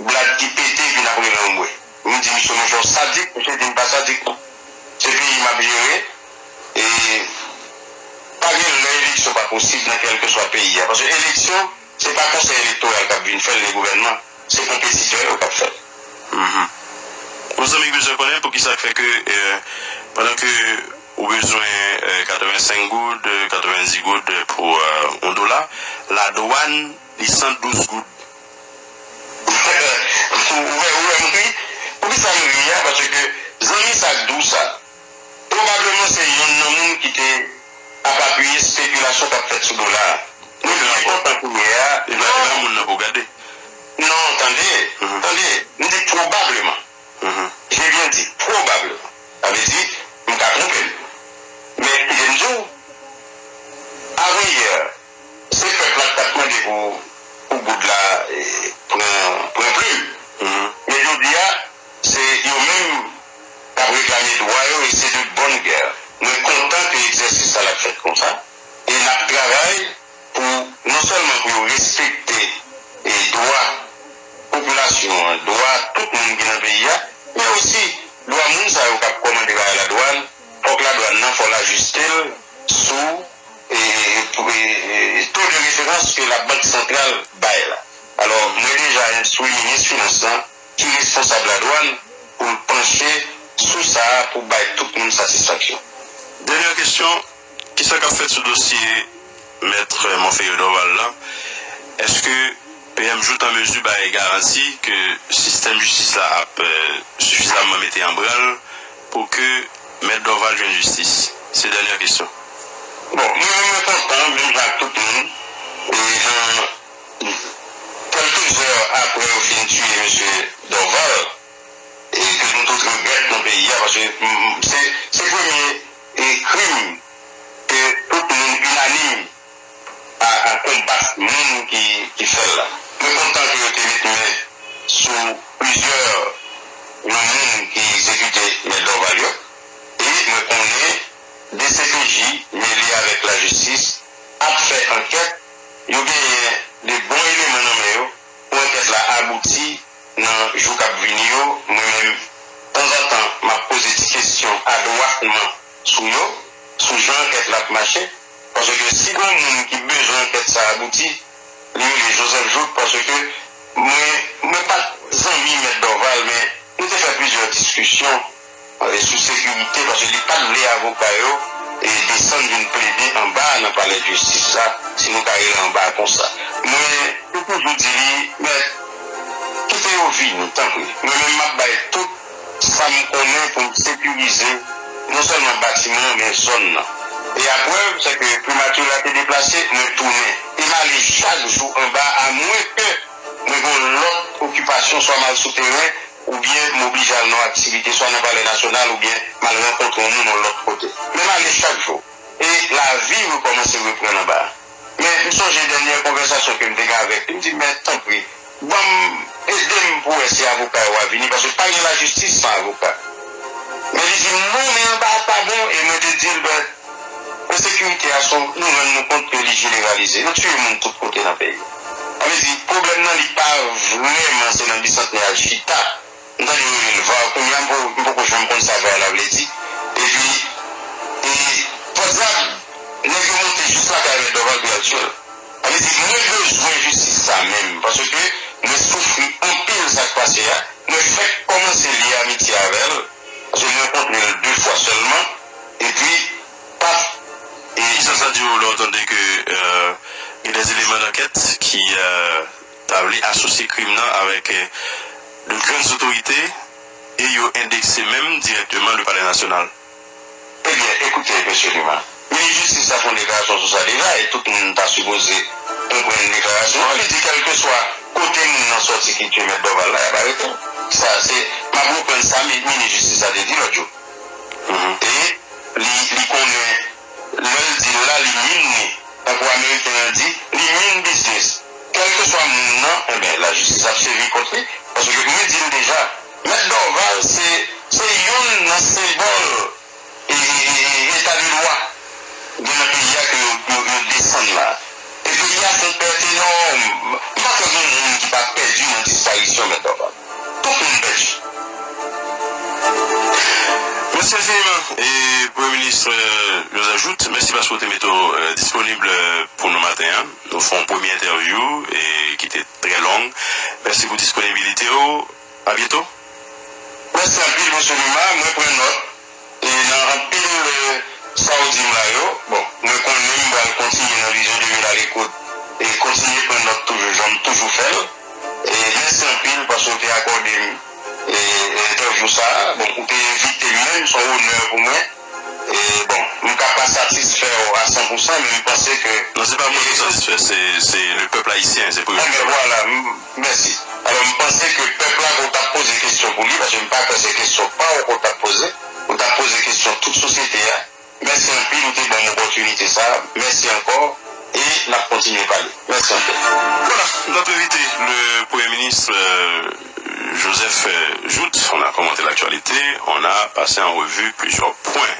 blag ki pete epi n ap rele anmwe. M di misye, monchè, w sadik? Misye di m pa sadik non. Se peyi m ap jere. E pa gen lè eleksyon pa posib nan kèlkeswa peyi a. Paske eleksyon, se pa konsèy elektoral k ap vin fè l, ni gouvènman. Se konpetitè yo k ap fè l. Mhm. Yon zanmi k bezwen konnen poukisa k fè ke, e, pandan ke ou bezwen, e, katrevensenk goud, e, katrevendis goud pou, e, yon dola, ladwàn, li san douz goud. Ou wè, ou wè m ri? Poukisa m ri a? Paske zanmi sa k di w sa, pwobableman se yonn nan moun ki te ap apiye espekilasyon k ap fèt sou dola a. Nou byen kontan kounye a. E pa, e pa moun nan pou gade. Non, tande, tande, m di pwobableman. Mhm. J'ai bien dit, pwobableman. Sa vle di, konsa. E n ap travay pou non sèlman pou yo respekte e dwa popilasyon an, dwa tout moun ki nan peyi a, men osi dwa moun sa yo k ap kòmande bagay ladwàn, fòk ladwàn nan fò l ajiste l sou e, e, e, e, to de referans ke Labank Santral bay la. Alò, mwen deja enstwi minis finans lan ki responsab ladwàn pou l panche sou sa a pou bay tout moun satisfaksyon. Dènyè kesyon, kisa k ap fèt sou dosye Mèt Monferrier Dorval la? Èske P M Jouthe an mezi bay garanti ke sistèm jistis la ap euh, sifizamman mete an branl pou ke Mèt Dorval jwenn jistis? Se dènyè kesyon. Bon, mwen menm mwen kontan, menm jan ak tout moun, e nan kèlke zè apre yo fin tiye mesye Dorval, e ke nou tout regrèt nan peyi a, paske mm, se se premye e krim ke tout moun inanim a, a konbat moun ki, ki fè l la. Mwen kontan ke yo te met men sou plizyè nan moun ki egzekite Mèt Dorval yo. E mwen konnen D C P J mele avèk lajistis ap fè ankèt. Yo genyen de bon eleman nan men yo pou ankèt la abouti nan jou k ap vini yo. Mwen menm, tanzantan, m ap poze ti kesyon adwatman sou yo, sou jan ankèt la ap mache. Paske si gen yon moun ki bezwen ankèt sa abouti, li rele Joseph Jouthe, paske mwen, mwen pa t zanmi Mèt Dorval, men nou te fè plizyè diskisyon e sou sekirite, paske li pa t vle avoka yo e desann vin plede anba a nan palè jistis la, si nou ka rele anba a konsa. Mwen, mwen toujou di li, mèt, kite yo vini, tanpri. Mwen menm, m ap bay tout sa m konnen pou m sekirize non sèlman batiman an, men zòn nan. E aprèv, se ke primati la te deplase, mwen tounen. E m ale chak jou anba, amwenke mwen gen yon lòt okipasyon, swa m al sou teren, oubyen m oblije al nan yon aktivite, swa nan Palè Nasyonal, oubyen m al rankontre yon moun yon lòt kote. Men m ale chak jou. E lavi rekòmanse reprann anba a. Men m sonje dènyè konvèsasyon ke m te gen avèk li, m di, men tanpri, ban m, ede m pou wè si avoka yo a vini, paske pa gen lajistis san avoka. Men li di m, non, men anba a pa bon, e mwen te di l, ben, ensekirite a, se yon, nou rann nou kont ke li jeneralize. Yo tiye moun tout kote nan peyi a. Sa vle di, pwoblèm nan, li pa vrèman se nan Bisantnè a l chita. M tande yo rele l var kounye a, m po- m poko janm konn sa var la vle di. Epi, e, pòdyab, nèg yo monte jis lakay Mèt Dorval pou y al tiye l. Sa vle di, mwen bezwen jistis sa menm, paske mwen soufri anpil sa k pase a. Mwen fèk kòmanse lye amitye avè l, paske m rankontre l de fwa sèlman, epi, paf, e Kisa sa di w lè w tande ke euh, gen des éléments d'enquête ki euh, ta vle asosye krim nan avèk euh, de grandes autorités e yo endekse menm dirèkteman le Palais National? Ebyen, ekoute, mesye Lima, minis jistis la fè yon deklarasyon sou sa deja, e tout moun ta sipoze konprann deklarasyon an. Li di, kèlkeswa kote moun nan sòti ki tye Mèt Dorval la, y ap arete l. Sa, se, m ap reprann sa mi- minis jistis la te di lòt jou. E li, li konnen, lè l di l la, li mean li. Tankou Ameriken an di, li mean business. Kèlkeswa moun nan, enben, lajistis ap sèvi kont li. Paske mwen di l deja, Mèt Dorval se, se youn nan senbòl e, e, e, e eta de dwa gen nan peyi a ke yo, yo, yo desann la. E peyi a fè yon pèt enòm. M pa kwè gen moun ki pa pèdi nan disparisyon Mèt Dorval. Tout moun pèdi. Mèsi enfiniman. E Premye Minis euh, Joseph Jouthe, mèsi paske w te mete w euh, disponib euh, pou nou maten an. Nou fè yon premye entèvyou e ki te trè long. Mèsi pou disponibilite w. A byento. Mèsi anpil, mesye Lima. Mwen pran nòt. E nan anpil euh, sa w di m la yo, bon, mwen konnen m pral kontinye nan Vizyon de mil a lekout e kontinye pran nòt toujou, jan m toujou fè l. E mèsi anpil paske w te akòde m e, e entèvyou sa a. Bon, ou te envite m menm, se yon onè pou mwen. E bon, m ka pa satisfè w a san pou san, men m panse ke Non, se pa mwen ki satisfè, se, se le peuple haïtien, se pou yo. Enben, vwala, m- Mèsi. Alò, m panse ke pèp la, ou t ap poze kesyon pou li, paske m pa kwè se kesyon pa w ke w t ap poze. Ou t ap poze kesyon tout sosyete a. Mèsi anpil, ou te ban m opòtinite sa a. Mèsi ankò, e n ap kontinye pale. Mèsi anpil. Voilà, notre invité, le Premier ministre euh, Joseph euh, Jouthe. On a commenté l'actualité, on a passé en revue plusieurs points.